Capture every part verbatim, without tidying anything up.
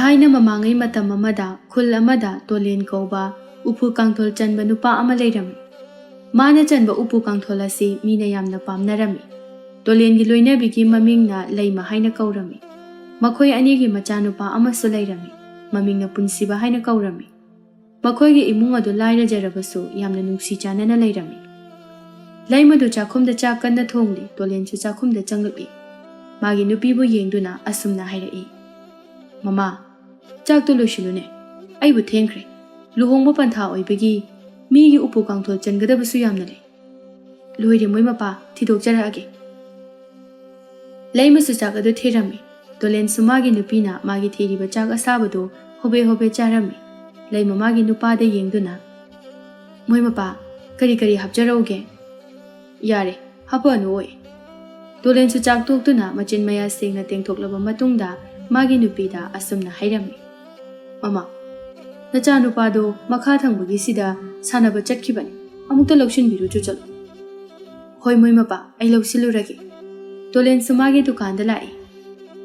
ꯊꯥꯏꯅ ꯃꯃꯥꯡꯉꯩ ꯃꯇꯝ ꯑꯃꯗ ꯈꯨꯜ ꯑꯃꯗ ꯇꯣꯂꯦꯟ ꯀꯧꯕ ꯎꯄꯨ ꯀꯥꯡꯊꯣꯜ ꯆꯟꯕ ꯅꯨꯄꯥ ꯑꯃ ꯂꯩꯔꯝꯃꯤ꯫ ꯃꯥꯅ ꯆꯟꯕ ꯎꯄꯨ ꯀꯥꯡꯊꯣꯜ ꯑꯁꯤ ꯃꯤꯅ ꯌꯥꯝꯅ ꯄꯥꯝꯅꯔꯝꯃꯤ꯫ ꯇꯣꯂꯦꯟꯒꯤ ꯂꯣꯏꯅꯕꯤꯒꯤ ꯃꯃꯤꯡꯅ ꯂꯩꯃ ꯍꯥꯏꯅ ꯀꯧꯔꯝꯃꯤ꯫ ꯃꯈꯣꯏ ꯑꯅꯤꯒꯤ ꯃꯆꯥꯅꯨꯄꯥ ꯑꯃꯁꯨ ꯂꯩꯔꯝꯃꯤ꯫ ꯃꯃꯤꯡꯅ ꯄꯨꯟꯁꯤꯕ ꯍꯥꯏꯅ ꯀꯧꯔꯝꯃꯤ꯫ ꯃꯈꯣꯏꯒꯤ ꯏꯃꯨꯡ ꯑꯗꯨ ꯂꯥꯏꯔꯖꯔꯕꯁꯨ ꯌꯥꯝꯅ ꯅꯨꯡꯁꯤ ꯆꯥꯟꯅꯅ ꯂꯩꯔꯝꯃꯤ꯫ ꯂꯩꯃꯗꯨ ꯆꯥꯛꯈꯨꯝꯗ ꯆꯥꯛ ꯀꯟꯅ ꯊꯣꯡꯂꯤ꯫ ꯇꯣꯂꯦꯟꯁꯨ ꯆꯥꯛꯈꯨꯝꯗ ꯆꯪꯂꯛꯏ꯫ ꯃꯥꯒꯤ ꯅꯨꯄꯤꯕꯨ ꯌꯦꯡꯗꯨꯅ ꯑꯁꯨꯝꯅ ꯍꯥꯏꯔꯛꯏ, "ꯃꯃꯥ, ꯆꯥꯛꯇꯣ ꯂꯣꯏꯁꯤꯜꯂꯨꯅꯦ꯫ ꯑꯩꯕꯨ ꯊꯦꯡꯈ꯭ꯔꯦ꯫ ꯂꯨꯍꯣꯡꯕ ꯄꯟꯊꯥ ꯑꯣꯏꯕꯒꯤ ꯃꯤꯒꯤ ꯎꯄꯨ ꯀꯥꯡꯊꯣꯜ ꯆꯟꯒꯗꯕꯁꯨ ꯌꯥꯝꯅ ꯂꯩ꯫ ꯂꯣꯏꯔꯦ ꯃꯣꯏ ꯃꯄꯥ, ꯊꯤꯗꯣꯛꯆꯔꯛꯑꯒꯦ"꯫ ꯂꯩꯃꯁꯨ ꯆꯥꯛ ꯑꯗꯨ ꯊꯤꯔꯝꯃꯤ꯫ ꯇꯣꯂꯦꯟꯁꯨ ꯃꯥꯒꯤ ꯅꯨꯄꯤꯅ ꯃꯥꯒꯤ ꯊꯤꯔꯤꯕ ꯆꯥꯛ ꯑꯁꯥꯕꯗꯨ ꯍꯣꯕꯦ ꯍꯣꯕꯦ ꯆꯥꯔꯝꯃꯤ꯫ ꯂꯩꯃ ꯃꯥꯒꯤ ꯅꯨꯄꯥꯗ ꯌꯦꯡꯗꯨꯅ, "ꯃꯣꯏ ꯃꯄꯥ, ꯀꯔꯤ ꯀꯔꯤ ꯍꯥꯞꯆꯔꯛꯎꯒꯦ?" "ꯌꯥꯔꯦ, ꯍꯥꯞꯄꯛꯑꯅꯨ ꯑꯣꯏ"꯫ ꯇꯣꯂꯦꯟꯁꯨ ꯆꯥꯛ ꯇꯣꯛꯇꯨꯅ ꯃꯆꯤꯟ ꯃꯌꯥ ꯁꯦꯡꯅ ꯇꯦꯡꯊꯣꯛꯂꯕ ꯃꯇꯨꯡꯗ ꯃꯥꯒꯤ ꯅꯨꯄꯤꯗ ꯑꯁꯨꯝꯅ ꯍꯥꯏꯔꯝꯃꯤ, "ꯃꯃꯥ, ꯅꯆꯥꯅꯨꯄꯥꯗꯣ ꯃꯈꯥ ꯊꯪꯕꯒꯤꯁꯤꯗ ꯁꯥꯟꯅꯕ ꯆꯠꯈꯤꯕꯅꯤ꯫ ꯑꯃꯨꯛꯇ ꯂꯧꯁꯤꯟꯕꯤꯔꯨꯆꯣ ꯆꯠꯂꯨ"꯫ "ꯍꯣꯏ ꯃꯣꯏ ꯃꯄꯥ, ꯑꯩ ꯂꯧꯁꯤꯜꯂꯨꯔꯒꯦ"꯫ ꯇꯣꯂꯦꯟꯁꯨ ꯃꯥꯒꯤ ꯗꯨꯀꯥꯟꯗ ꯂꯥꯛꯏ꯫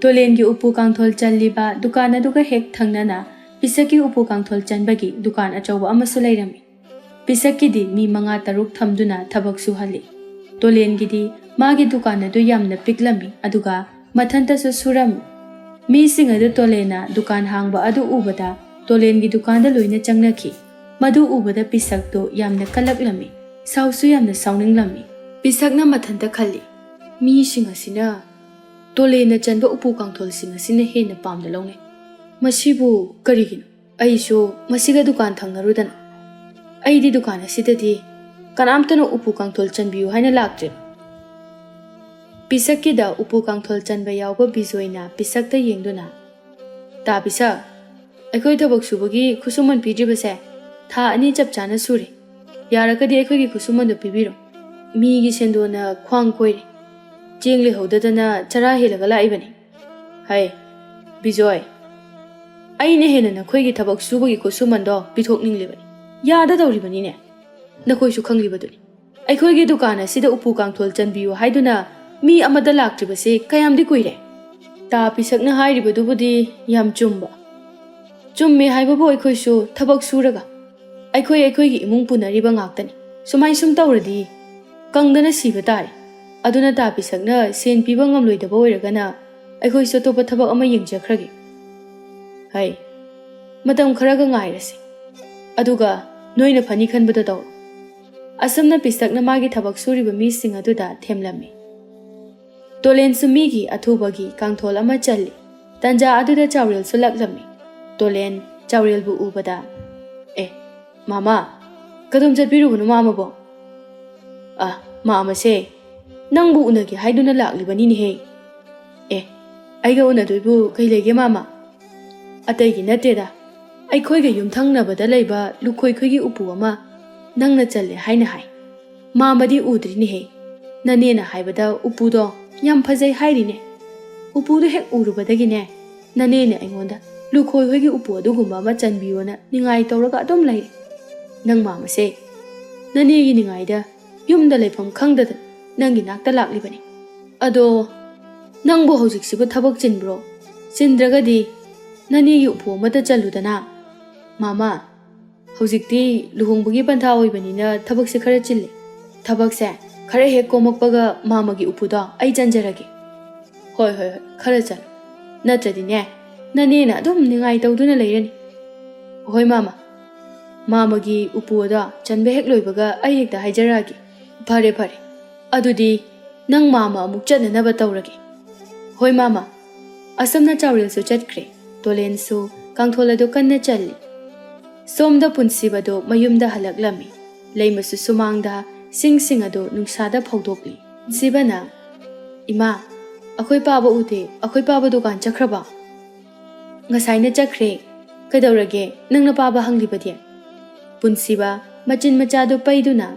ꯇꯣꯂꯦꯟꯒꯤ ꯎꯄꯨ ꯀꯥꯡꯊꯣꯜ ꯆꯜꯂꯤꯕ ꯗꯨꯀꯥꯟ ꯑꯗꯨꯒ ꯍꯦꯛ ꯊꯪꯅꯅ ꯄꯤꯁꯛꯀꯤ ꯎꯄꯨ ꯀꯥꯡꯊꯣꯜ ꯆꯟꯕꯒꯤ ꯗꯨꯀꯥꯟ ꯑꯆꯧꯕ ꯑꯃꯁꯨ ꯂꯩꯔꯝꯃꯤ꯫ ꯄꯤꯁꯛꯀꯤꯗꯤ ꯃꯤ ꯃꯉꯥ ꯇꯔꯨꯛ ꯊꯝꯗꯨꯅ ꯊꯕꯛ ꯁꯨꯍꯜꯂꯤ꯫ ꯇꯣꯂꯦꯟꯒꯤꯗꯤ ꯃꯥꯒꯤ ꯗꯨꯀꯥꯟ ꯑꯗꯨ ꯌꯥꯝꯅ ꯄꯤꯛꯂꯝꯃꯤ, ꯑꯗꯨꯒ ꯃꯊꯟꯇꯁꯨ ꯁꯨꯔꯝꯃꯤ꯫ ꯃꯤꯁꯤꯡ ꯑꯗꯨ ꯇꯣꯂꯦꯟꯅ ꯗꯨꯀꯥꯟ ꯍꯥꯡꯕ ꯑꯗꯨ ꯎꯕꯗ ꯇꯣꯂꯦꯟꯒꯤ ꯗꯨꯀꯥꯟꯗ ꯂꯣꯏꯅ ꯆꯪꯅꯈꯤ꯫ ꯃꯗꯨ ꯎꯕꯗ ꯄꯤꯁꯛꯇꯨ ꯌꯥꯝꯅ ꯀꯜꯂꯛꯂꯝꯃꯤ, ꯁꯥꯎꯁꯨ ꯌꯥꯝꯅ ꯁꯥꯎꯅꯤꯡꯂꯝꯃꯤ꯫ ꯄꯤꯁꯛꯅ ꯃꯊꯟꯇ ꯈꯜꯂꯤ, "ꯃꯤꯁꯤꯡ ꯑꯁꯤꯅ ꯇꯣꯂꯦꯟꯅ ꯆꯟꯕ ꯎꯄꯨ ꯀꯥꯡꯊꯣꯜꯁꯤꯡ ꯑꯁꯤꯅ ꯍꯦꯟꯅ ꯄꯥꯝꯅ ꯂꯧꯅꯩ꯫ ꯃꯁꯤꯕꯨ ꯀꯔꯤꯒꯤꯅꯣ? ꯑꯩꯁꯨ ꯃꯁꯤꯒ ꯗꯨꯀꯥꯟ ꯊꯪꯅꯔꯨꯗꯅ꯫ ꯑꯩꯗꯤ ꯗꯨꯀꯥꯟ ꯑꯁꯤꯗꯗꯤ ꯀꯅꯥꯝꯇꯅ ꯎꯄꯨ ꯀꯥꯡꯊꯣꯜ ꯆꯟꯕꯤꯌꯨ ꯍꯥꯏꯅ ꯂꯥꯛꯇ꯭ꯔꯤ"꯫ ꯄꯤꯁꯛꯀꯤꯗ ꯎꯄꯨ ꯀꯥꯡꯊꯣꯜ ꯆꯟꯕ ꯌꯥꯎꯕ ꯕꯤꯖꯣꯏꯅ ꯄꯤꯁꯛꯇ ꯌꯦꯡꯗꯨꯅ, "ꯇꯥ ꯄꯤꯁꯛ, ꯑꯩꯈꯣꯏ ꯊꯕꯛ ꯁꯨꯕꯒꯤ ꯈꯨꯠꯁꯨꯃꯟ ꯄꯤꯗ꯭ꯔꯤꯕꯁꯦ ꯊꯥ ꯑꯅꯤ ꯆꯞ ꯆꯥꯅ ꯁꯨꯔꯦ꯫ ꯌꯥꯔꯒꯗꯤ ꯑꯩꯈꯣꯏꯒꯤ ꯈꯨꯠꯁꯨꯃꯟꯗꯣ ꯄꯤꯕꯤꯔꯣ꯫ ꯃꯤꯒꯤ ꯁꯦꯟꯗꯣꯟꯅ ꯈ꯭ꯋꯥꯡ ꯀꯣꯏꯔꯦ꯫ ꯆꯦꯡ ꯂꯩꯍꯧꯗꯗꯅ ꯆꯔꯥ ꯍꯦꯜꯂꯒ ꯂꯥꯛꯏꯕꯅꯤ"꯫ "ꯍꯩ, ꯕꯤꯖꯣꯏ, ꯑꯩꯅ ꯍꯦꯟꯅ ꯅꯈꯣꯏꯒꯤ ꯊꯕꯛ ꯁꯨꯕꯒꯤ ꯈꯨꯠꯁꯨꯃꯟꯗꯣ ꯄꯤꯊꯣꯛꯅꯤꯡꯂꯤꯕꯅꯤ꯫ ꯌꯥꯗꯗꯧꯔꯤꯕꯅꯤꯅꯦ꯫ ꯅꯈꯣꯏꯁꯨ ꯈꯪꯂꯤꯕꯗꯨꯅꯤ꯫ ꯑꯩꯈꯣꯏꯒꯤ ꯗꯨꯀꯥꯟ ꯑꯁꯤꯗ ꯎꯄꯨ ꯀꯥꯡꯊꯣꯜ ꯆꯟꯕꯤꯌꯨ ꯍꯥꯏꯗꯨꯅ ꯃꯤ ꯑꯃꯠꯇ ꯂꯥꯛꯇ꯭ꯔꯤꯕꯁꯤ ꯀꯌꯥꯝꯗꯤ ꯀꯨꯏꯔꯦ"꯫ ꯇꯥ ꯄꯤꯁꯛꯅ ꯍꯥꯏꯔꯤꯕꯗꯨꯕꯨꯗꯤ ꯌꯥꯝ ꯆꯨꯝꯕ꯫ ꯆꯨꯝꯃꯦ ꯍꯥꯏꯕꯕꯨ ꯑꯩꯈꯣꯏꯁꯨ ꯊꯕꯛ ꯁꯨꯔꯒ ꯑꯩꯈꯣꯏ ꯑꯩꯈꯣꯏꯒꯤ ꯏꯃꯨꯡ ꯄꯨꯅꯔꯤꯕ ꯉꯥꯛꯇꯅꯤ꯫ ꯁꯨꯃꯥꯏ ꯁꯨꯝ ꯇꯧꯔꯗꯤ ꯀꯪꯗꯅ ꯁꯤꯕ ꯇꯥꯔꯦ꯫ ꯑꯗꯨꯅ ꯇꯥ ꯄꯤꯁꯛꯅ ꯁꯦꯟ ꯄꯤꯕ ꯉꯝꯂꯣꯏꯗꯕ ꯑꯣꯏꯔꯒꯅ ꯑꯩꯈꯣꯏꯁꯨ ꯑꯇꯣꯞꯄ ꯊꯕꯛ ꯑꯃ ꯌꯦꯡꯖꯈ꯭ꯔꯒꯦ꯫ ꯍꯩ, ꯃꯇꯝ ꯈꯔꯒ ꯉꯥꯏꯔꯁꯤ꯫ ꯑꯗꯨꯒ ꯅꯣꯏꯅ ꯐꯅꯤ ꯈꯟꯕꯗꯣ ꯇꯧꯔꯣ꯫ ꯑꯁꯨꯝꯅ ꯄꯤꯁꯛꯅ ꯃꯥꯒꯤ ꯊꯕꯛ ꯁꯨꯔꯤꯕ ꯃꯤꯁꯤꯡ ꯑꯗꯨꯗ ꯊꯦꯝꯂꯝꯃꯤ꯫ ꯇꯣꯂꯦꯟꯁꯨ ꯃꯤꯒꯤ ꯑꯊꯨꯕꯒꯤ ꯀꯥꯡꯊꯣꯜ ꯑꯃ ꯆꯜꯂꯤ꯫ ꯇꯟꯖꯥ ꯑꯗꯨꯗ ꯆꯥꯎꯔꯦꯜꯁꯨ ꯂꯥꯛꯂꯝꯃꯤ꯫ ꯇꯣꯂꯦꯟ ꯆꯥꯎꯔꯦꯜꯕꯨ ꯎꯕꯗ, "ꯑꯦ, ꯃꯥꯃ, ꯀꯗꯣꯝ ꯆꯠꯄꯤꯔꯨꯕꯅꯣ ꯃꯥꯃꯕꯣ?" "ꯑ, ꯃꯥꯃꯁꯦ, ꯅꯪꯕꯨ ꯎꯅꯒꯦ ꯍꯥꯏꯗꯨꯅ ꯂꯥꯛꯂꯤꯕꯅꯤꯅꯦꯍꯦ꯫" "ꯑꯦ, ꯑꯩꯒ ꯎꯅꯗꯣꯏꯕꯨ ꯀꯩ ꯂꯩꯒꯦ ꯃꯥꯃ?" "ꯑꯇꯩꯒꯤ ꯅꯠꯇꯦꯗ, ꯑꯩꯈꯣꯏꯒ ꯌꯨꯝꯊꯪꯅꯕꯗ ꯂꯩꯕ ꯂꯨꯈꯣꯏꯈꯣꯏꯒꯤ ꯎꯄꯨ ꯑꯃ ꯅꯪꯅ ꯆꯜꯂꯦ ꯍꯥꯏꯅ ꯍꯥꯏ꯫ ꯃꯥꯃꯗꯤ ꯎꯗ꯭ꯔꯤꯅꯦꯍꯦ꯫ ꯅꯅꯦꯅ ꯍꯥꯏꯕꯗ ꯎꯄꯨꯗꯣ ꯌꯥꯝ ꯐꯖꯩ ꯍꯥꯏꯔꯤꯅꯦ꯫ ꯎꯄꯨꯗꯣ ꯍꯦꯛ ꯎꯔꯨꯕꯗꯒꯤꯅꯦ, ꯅꯅꯦꯅ ꯑꯩꯉꯣꯟꯗ ꯂꯨꯈꯣꯏ ꯍꯣꯏꯒꯤ ꯎꯄꯨ ꯑꯗꯨꯒꯨꯝꯕ ꯑꯃ ꯆꯟꯕꯤꯌꯣꯅ ꯅꯤꯡꯉꯥꯏ ꯇꯧꯔꯒ ꯑꯗꯨꯝ ꯂꯩꯔꯦ꯫ ꯅꯪ ꯃꯥꯃꯁꯦ, ꯅꯅꯦꯒꯤ ꯅꯤꯡꯉꯥꯏꯗ ꯌꯨꯝꯗ ꯂꯩꯐꯝ ꯈꯪꯗꯗꯅ ꯅꯪꯒꯤ ꯅꯥꯛꯇ ꯂꯥꯛꯂꯤꯕꯅꯤ꯫ ꯑꯗꯣ ꯅꯪꯕꯨ ꯍꯧꯖꯤꯛꯁꯤꯕꯨ ꯊꯕꯛ ꯆꯤꯟꯕ꯭ꯔꯣ? ꯆꯤꯟꯗ꯭ꯔꯒꯗꯤ ꯅꯅꯦꯒꯤ ꯎꯄꯨ ꯑꯃꯇ ꯆꯜꯂꯨꯗꯅ꯫" "ꯃꯥꯃ, ꯍꯧꯖꯤꯛꯇꯤ ꯂꯨꯍꯣꯡꯕꯒꯤ ꯄꯟꯊꯥ ꯑꯣꯏꯕꯅꯤꯅ ꯊꯕꯛꯁꯦ ꯈꯔ ꯆꯤꯜꯂꯦ꯫ ꯊꯕꯛꯁꯦ ꯈꯔ ꯍꯦꯛ ꯀꯣꯝꯃꯛꯄꯒ ꯃꯥꯃꯒꯤ ꯎꯄꯨꯗꯣ ꯑꯩ ꯆꯟꯖꯔꯒꯦ꯫" "ꯍꯣꯏ, ꯍꯣꯏ, ꯍꯣꯏ, ꯈꯔ ꯆꯜꯂꯨ꯫ ꯅꯠꯇ꯭ꯔꯗꯤꯅꯦ, ꯅꯅꯦꯅ ꯑꯗꯨꯝ ꯅꯤꯡꯉꯥꯏ ꯇꯧꯗꯨꯅ ꯂꯩꯔꯅꯤ꯫" "ꯍꯣꯏ ꯃꯥꯃ, ꯃꯥꯃꯒꯤ ꯎꯄꯨ ꯑꯗꯣ ꯆꯟꯕ ꯍꯦꯛ ꯂꯣꯏꯕꯒ ꯑꯩ ꯍꯦꯛꯇ ꯍꯥꯏꯖꯔꯛꯑꯒꯦ꯫" "ꯐꯔꯦ, ꯐꯔꯦ, ꯑꯗꯨꯗꯤ ꯅꯪ ꯃꯥꯃ ꯑꯃꯨꯛ ꯆꯠꯅꯅꯕ ꯇꯧꯔꯒꯦ꯫" "ꯍꯣꯏ ꯃꯥꯃ꯫" ꯑꯁꯨꯝꯅ ꯆꯥꯎꯔꯦꯜꯁꯨ ꯆꯠꯈ꯭ꯔꯦ꯫ ꯇꯣꯂꯦꯟꯁꯨ ꯀꯥꯡꯊꯣꯜ ꯑꯗꯨ ꯀꯟꯅ ꯆꯜꯂꯤ꯫ ꯁꯣꯝꯗ ꯄꯨꯟꯁꯤꯕꯗꯣ ꯃꯌꯨꯝꯗ ꯍꯜꯂꯛꯂꯝꯃꯤ꯫ ꯂꯩꯃꯁꯨ ꯁꯨꯃꯥꯡꯗ ꯁꯤꯡꯁꯤꯡ ꯑꯗꯨ ꯅꯨꯡꯁꯥꯗ ꯐꯧꯗꯣꯛꯂꯤ꯫ ꯄꯨꯟꯁꯤꯕꯅ, "ꯏꯃꯥ, ꯑꯩꯈꯣꯏ ꯄꯥꯕ ꯎꯗꯦ, ꯑꯩꯈꯣꯏ ꯄꯥꯕ ꯗꯨꯀꯥꯟ ꯆꯠꯈ꯭ꯔꯕꯣ?" "ꯉꯁꯥꯏꯅ ꯆꯠꯈ꯭ꯔꯦ꯫ ꯀꯩꯗꯧꯔꯒꯦ, ꯅꯪꯅ ꯄꯥꯕ ꯍꯪꯂꯤꯕꯗꯤ?" ꯄꯨꯟꯁꯤꯕ ꯃꯆꯤꯟ ꯃꯆꯥꯗꯨ ꯄꯩꯗꯨꯅ,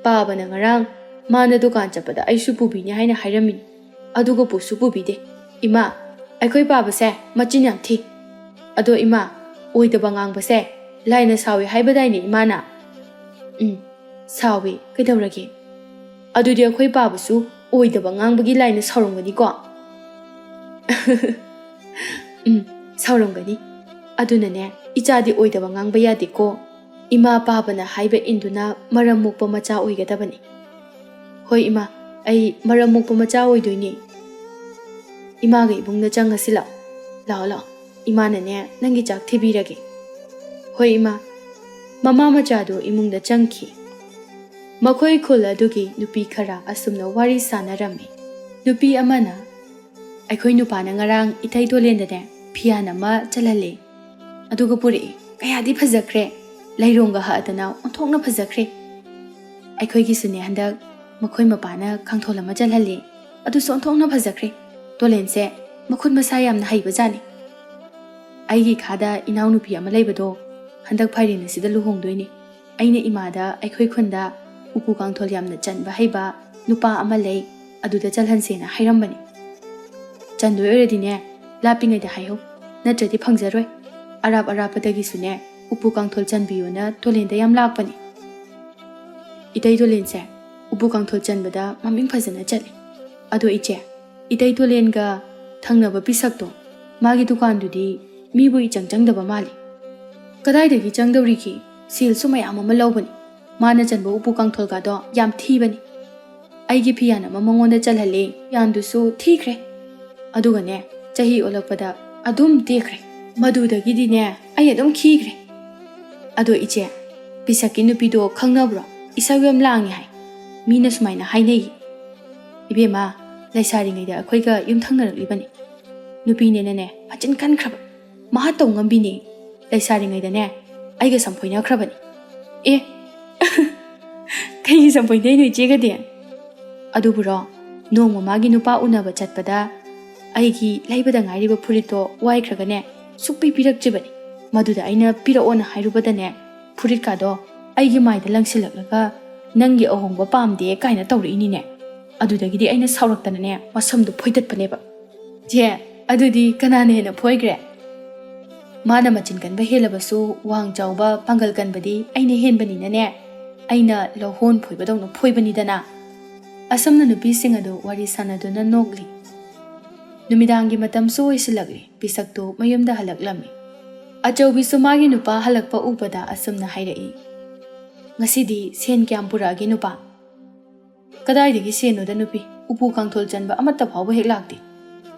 "ꯄꯥꯕꯅ ꯉꯔꯥꯡ ꯃꯥꯅ ꯗꯨꯀꯥꯟ ꯆꯠꯄꯗ ꯑꯩꯁꯨ ꯄꯨꯕꯤꯅꯤ ꯍꯥꯏꯅ ꯍꯥꯏꯔꯝꯃꯤꯅꯤ, ꯑꯗꯨꯒ ꯄꯨꯁꯨ ꯄꯨꯕꯤꯗꯦ꯫ ꯏꯃꯥ, ꯑꯩꯈꯣꯏ ꯄꯥꯕꯁꯦ ꯃꯆꯤꯟ ꯌꯥꯝ ꯊꯤ꯫ ꯑꯗꯣ ꯏꯃꯥ, ꯑꯣꯏꯗꯕ ꯉꯥꯡꯕꯁꯦ ꯂꯥꯏꯅ ꯁꯥꯎꯏ ꯍꯥꯏꯕꯗꯥꯏꯅꯦ ꯏꯃꯥꯅ?" "ꯎꯝ, ꯁꯥꯎꯏ, ꯀꯩꯗꯧꯔꯒꯦ? ꯑꯗꯨꯗꯤ ꯑꯩꯈꯣꯏ ꯄꯥꯕꯁꯨ ꯑꯣꯏꯗꯕ ꯉꯥꯡꯕꯒꯤ ꯂꯥꯏꯅ ꯁꯥꯎꯔꯝꯒꯅꯤꯀꯣ?" "ꯎꯝ, ꯁꯥꯎꯔꯝꯒꯅꯤ꯫ ꯑꯗꯨꯅꯅꯦ, ꯏꯆꯥꯗꯤ ꯑꯣꯏꯗꯕ ꯉꯥꯡꯕ ꯌꯥꯗꯦꯀꯣ꯫ ꯏꯃꯥ ꯄꯥꯕꯅ ꯍꯥꯏꯕ ꯏꯟꯗꯨꯅ ꯃꯔꯝ ꯃꯣꯛꯄ ꯃꯆꯥ ꯑꯣꯏꯒꯗꯕꯅꯤ꯫ ꯍꯣꯏ ꯏꯃꯥ, ꯑꯩ ꯃꯔꯝ ꯃꯣꯛꯄ ꯃꯆꯥ ꯑꯣꯏꯗꯣꯏꯅꯤ꯫ ꯏꯃꯥꯒ ꯏꯕꯨꯡꯗ ꯆꯪꯉꯁꯤ ꯂꯥꯛꯑꯣ꯫ ꯂꯥꯛꯑꯣ, ꯂꯥꯛꯑꯣ꯫ ꯏꯃꯥꯅꯅꯦ, ꯅꯪꯒꯤ ꯆꯥꯛ ꯊꯤꯕꯤꯔꯒꯦ꯫ ꯍꯣꯏ ꯏꯃꯥ꯫ ꯃꯃꯥ ꯃꯆꯥꯗꯨ ꯏꯃꯨꯡꯗ ꯆꯪꯈꯤ꯫ ꯃꯈꯣꯏ ꯈꯨꯜ ꯑꯗꯨꯒꯤ ꯅꯨꯄꯤ ꯈꯔ ꯑꯁꯨꯝꯅ ꯋꯥꯔꯤ ꯁꯥꯟꯅꯔꯝꯃꯤ꯫ ꯅꯨꯄꯤ ꯑꯃꯅ, "ꯑꯩꯈꯣꯏ ꯅꯨꯄꯥꯅ ꯉꯔꯥꯡ ꯏꯇꯩ ꯇꯣꯂꯦꯟꯗꯅꯦ ꯐꯤꯌꯥꯟ ꯑꯃ ꯆꯜꯍꯜꯂꯦ꯫ ꯑꯗꯨꯒ ꯄꯨꯔꯛꯑꯦ꯫ ꯀꯌꯥꯗꯤ ꯐꯖꯈ꯭ꯔꯦ꯫ ꯂꯩꯔꯣꯡꯒ ꯍꯛꯑꯗꯅ ꯑꯣꯟꯊꯣꯛꯅ ꯐꯖꯈ꯭ꯔꯦ꯫ ꯑꯩꯈꯣꯏꯒꯤꯁꯨꯅꯦ ꯍꯟꯗꯛ ꯃꯈꯣꯏ ꯃꯄꯥꯅ ꯀꯥꯡꯊꯣꯜ ꯑꯃ ꯆꯜꯍꯜꯂꯦ꯫ ꯑꯗꯨꯁꯨ ꯑꯣꯟꯊꯣꯛꯅ ꯐꯖꯈ꯭ꯔꯦ꯫ ꯇꯣꯂꯦꯟꯁꯦ ꯃꯈꯨꯠ ꯃꯁꯥ ꯌꯥꯝꯅ ꯍꯩꯕꯖꯥꯠꯅꯤ꯫ ꯑꯩꯒꯤ ꯈꯥꯗ ꯏꯅꯥꯎꯅꯨꯄꯤ ꯑꯃ ꯂꯩꯕꯗꯣ ꯍꯟꯗꯛ ꯐꯥꯏꯔꯦꯟ ꯑꯁꯤꯗ ꯂꯨꯍꯣꯡꯗꯣꯏꯅꯤ꯫ ꯑꯩꯅ ꯏꯃꯥꯗ ꯑꯩꯈꯣꯏ ꯈꯨꯟꯗ ꯎꯄꯨ ꯀꯥꯡꯊꯣꯜ ꯌꯥꯝꯅ ꯆꯟꯕ ꯍꯩꯕ ꯅꯨꯄꯥ ꯑꯃ ꯂꯩ, ꯑꯗꯨꯗ ꯆꯜꯍꯟꯁꯦꯅ ꯍꯥꯏꯔꯝꯕꯅꯤ꯫ ꯆꯟꯗꯣꯏ ꯑꯣꯏꯔꯗꯤꯅꯦ, ꯂꯥꯞꯄꯤꯉꯩꯗ ꯍꯥꯏꯍꯧ, ꯅꯠꯇ꯭ꯔꯗꯤ ꯐꯪꯖꯔꯣꯏ꯫ ꯑꯔꯥꯞ ꯑꯔꯥꯞꯄꯗꯒꯤꯁꯨꯅꯦ ꯎꯄꯨ ꯀꯥꯡꯊꯣꯜ ꯆꯟꯕꯤꯌꯣꯅ ꯇꯣꯂꯦꯟꯗ ꯌꯥꯝ ꯂꯥꯛꯄꯅꯤ꯫ ꯏꯇꯩ ꯇꯣꯂꯦꯟꯁꯦ ꯎꯄꯨ ꯀꯥꯡꯊꯣꯜ ꯆꯟꯕꯗ ꯃꯃꯤꯡ ꯐꯖꯅ ꯆꯠꯂꯤ꯫ ꯑꯗꯣ ꯏꯆꯦ, ꯏꯇꯩ ꯇꯣꯂꯦꯟꯒ ꯊꯪꯅꯕ ꯄꯤꯁꯛꯇꯣ, ꯃꯥꯒꯤ ꯗꯨꯀꯥꯟꯗꯨꯗꯤ ꯃꯤꯕꯨ ꯏꯆꯪ ꯆꯪꯗꯕ ꯃꯥꯜꯂꯤ꯫ ꯀꯗꯥꯏꯗꯒꯤ ꯆꯪꯗꯧꯔꯤꯒꯦ? ꯁꯦꯜꯁꯨ ꯃꯌꯥꯝ ꯑꯃ ꯂꯧꯕꯅꯤ꯫ ꯃꯥꯅ ꯆꯟꯕ ꯎꯄꯨ ꯀꯥꯡꯊꯣꯜꯒꯗꯣ ꯌꯥꯝ ꯊꯤꯕꯅꯤ꯫ ꯑꯩꯒꯤ ꯐꯤꯌꯥꯟ ꯑꯃ ꯃꯉꯣꯟꯗ ꯆꯜꯍꯜꯂꯦ, ꯐꯤꯌꯥꯟꯗꯨꯁꯨ ꯊꯤꯈ꯭ꯔꯦ꯫ ꯑꯗꯨꯒꯅꯦ, ꯆꯍꯤ ꯑꯣꯜꯂꯛꯄꯗ ꯑꯗꯨꯝ ꯇꯦꯛꯈ꯭ꯔꯦ꯫ ꯃꯗꯨꯗꯒꯤꯗꯤꯅꯦ, ꯑꯩ ꯑꯗꯨꯝ ꯈꯤꯈ꯭ꯔꯦ꯫ ꯑꯗꯣ ꯏꯆꯦ, ꯄꯤꯁꯛꯀꯤ ꯅꯨꯄꯤꯗꯣ ꯈꯪꯅꯕ꯭ꯔꯣ? ꯏꯁꯧ ꯌꯥꯝ ꯂꯥꯡꯉꯦ ꯍꯥꯏ꯫ ꯃꯤꯅ ꯁꯨꯃꯥꯏꯅ ꯍꯥꯏꯅꯩ꯫ ꯏꯕꯦꯝꯃ, ꯂꯩꯁꯥꯔꯤꯉꯩꯗ ꯑꯩꯈꯣꯏꯒ ꯌꯨꯝꯊꯪꯅꯔꯛꯂꯤꯕꯅꯤ꯫ ꯅꯨꯄꯤꯅꯦꯅꯅꯦ, ꯃꯆꯤꯟ ꯀꯟꯈ꯭ꯔꯕ꯫ ꯃꯍꯥ ꯇꯧ ꯉꯝꯕꯤꯅꯦ꯫ ꯂꯩꯁꯥꯔꯤꯉꯩꯗꯅꯦ, ꯑꯩꯒ ꯁꯝꯐꯣꯏꯅꯈ꯭ꯔꯕꯅꯤ꯫ ꯑꯦ, ꯀꯩꯒꯤ ꯁꯝꯐꯣꯏꯅꯩꯅꯣ ꯏꯆꯦꯒꯗꯤ? ꯑꯗꯨꯕꯨꯔꯣ, ꯅꯣꯡꯃ ꯃꯥꯒꯤ ꯅꯨꯄꯥ ꯎꯅꯕ ꯆꯠꯄꯗ ꯑꯩꯒꯤ ꯂꯩꯕꯗ ꯉꯥꯏꯔꯤꯕ ꯐꯨꯔꯤꯠꯇꯣ ꯋꯥꯏꯈ꯭ꯔꯒꯅꯦ, ꯁꯨꯛꯄꯤ ꯄꯤꯔꯛꯇ꯭ꯔꯤꯕꯅꯤ꯫ ꯃꯗꯨꯗ ꯑꯩꯅ ꯄꯤꯔꯛꯑꯣꯅ ꯍꯥꯏꯔꯨꯕꯗꯅꯦ, ꯐꯨꯔꯤꯠꯀꯥꯗꯣ ꯑꯩꯒꯤ ꯃꯥꯏꯗ ꯂꯪꯁꯤꯜꯂꯛꯂꯒ, "ꯅꯪꯒꯤ ꯑꯍꯣꯡꯕ ꯄꯥꯝꯗꯦ" ꯀꯥꯏꯅ ꯇꯧꯔꯛꯏꯅꯤꯅꯦ꯫ ꯑꯗꯨꯗꯒꯤꯗꯤ ꯑꯩꯅ ꯁꯥꯎꯔꯛꯇꯅꯅꯦ, ꯃꯁꯝꯗꯣ ꯐꯣꯏꯗꯠꯄꯅꯦꯕ꯫ ꯆꯦ, ꯑꯗꯨꯗꯤ ꯀꯅꯥꯅ ꯍꯦꯟꯅ ꯐꯣꯏꯈ꯭ꯔꯦ? ꯃꯥꯅ ꯃꯆꯤꯟ ꯀꯟꯕ ꯍꯦꯜꯂꯕꯁꯨ, ꯋꯥꯡ ꯆꯥꯎꯕ, ꯄꯥꯡꯒꯜ ꯀꯟꯕꯗꯤ ꯑꯩꯅ ꯍꯦꯟꯕꯅꯤꯅꯅꯦ, ꯑꯩꯅ ꯂꯧꯍꯣꯟ ꯐꯣꯏꯕꯗꯧꯅ ꯐꯣꯏꯕꯅꯤꯗꯅ꯫ ꯑꯁꯨꯝꯅ ꯅꯨꯄꯤꯁꯤꯡ ꯑꯗꯨ ꯋꯥꯔꯤ ꯁꯥꯟꯅꯗꯨꯅ ꯅꯣꯛꯂꯤ꯫ ꯅꯨꯃꯤꯗꯥꯡꯒꯤ ꯃꯇꯝꯁꯨ ꯑꯣꯏꯁꯤꯜꯂꯛꯂꯤ꯫ ꯄꯤꯁꯛꯇꯨ ꯃꯌꯨꯝꯗ ꯍꯜꯂꯛꯂꯝꯃꯤ꯫ ꯑꯆꯧꯕꯤꯁꯨ ꯃꯥꯒꯤ ꯅꯨꯄꯥ ꯍꯜꯂꯛꯄ ꯎꯕꯗ ꯑꯁꯨꯝꯅ ꯍꯥꯏꯔꯛꯏ, "ꯉꯁꯤꯗꯤ ꯁꯦꯟ ꯀꯌꯥꯝ ꯄꯨꯔꯛꯑꯒꯦ ꯅꯨꯄꯥ?" "ꯀꯗꯥꯏꯗꯒꯤ ꯁꯦꯟꯅꯣꯗ ꯅꯨꯄꯤ, ꯎꯄꯨ ꯀꯥꯡꯊꯣꯜ ꯆꯟꯕ ꯑꯃꯠꯇ ꯐꯥꯎꯕ ꯍꯦꯛ ꯂꯥꯛꯇꯦ꯫"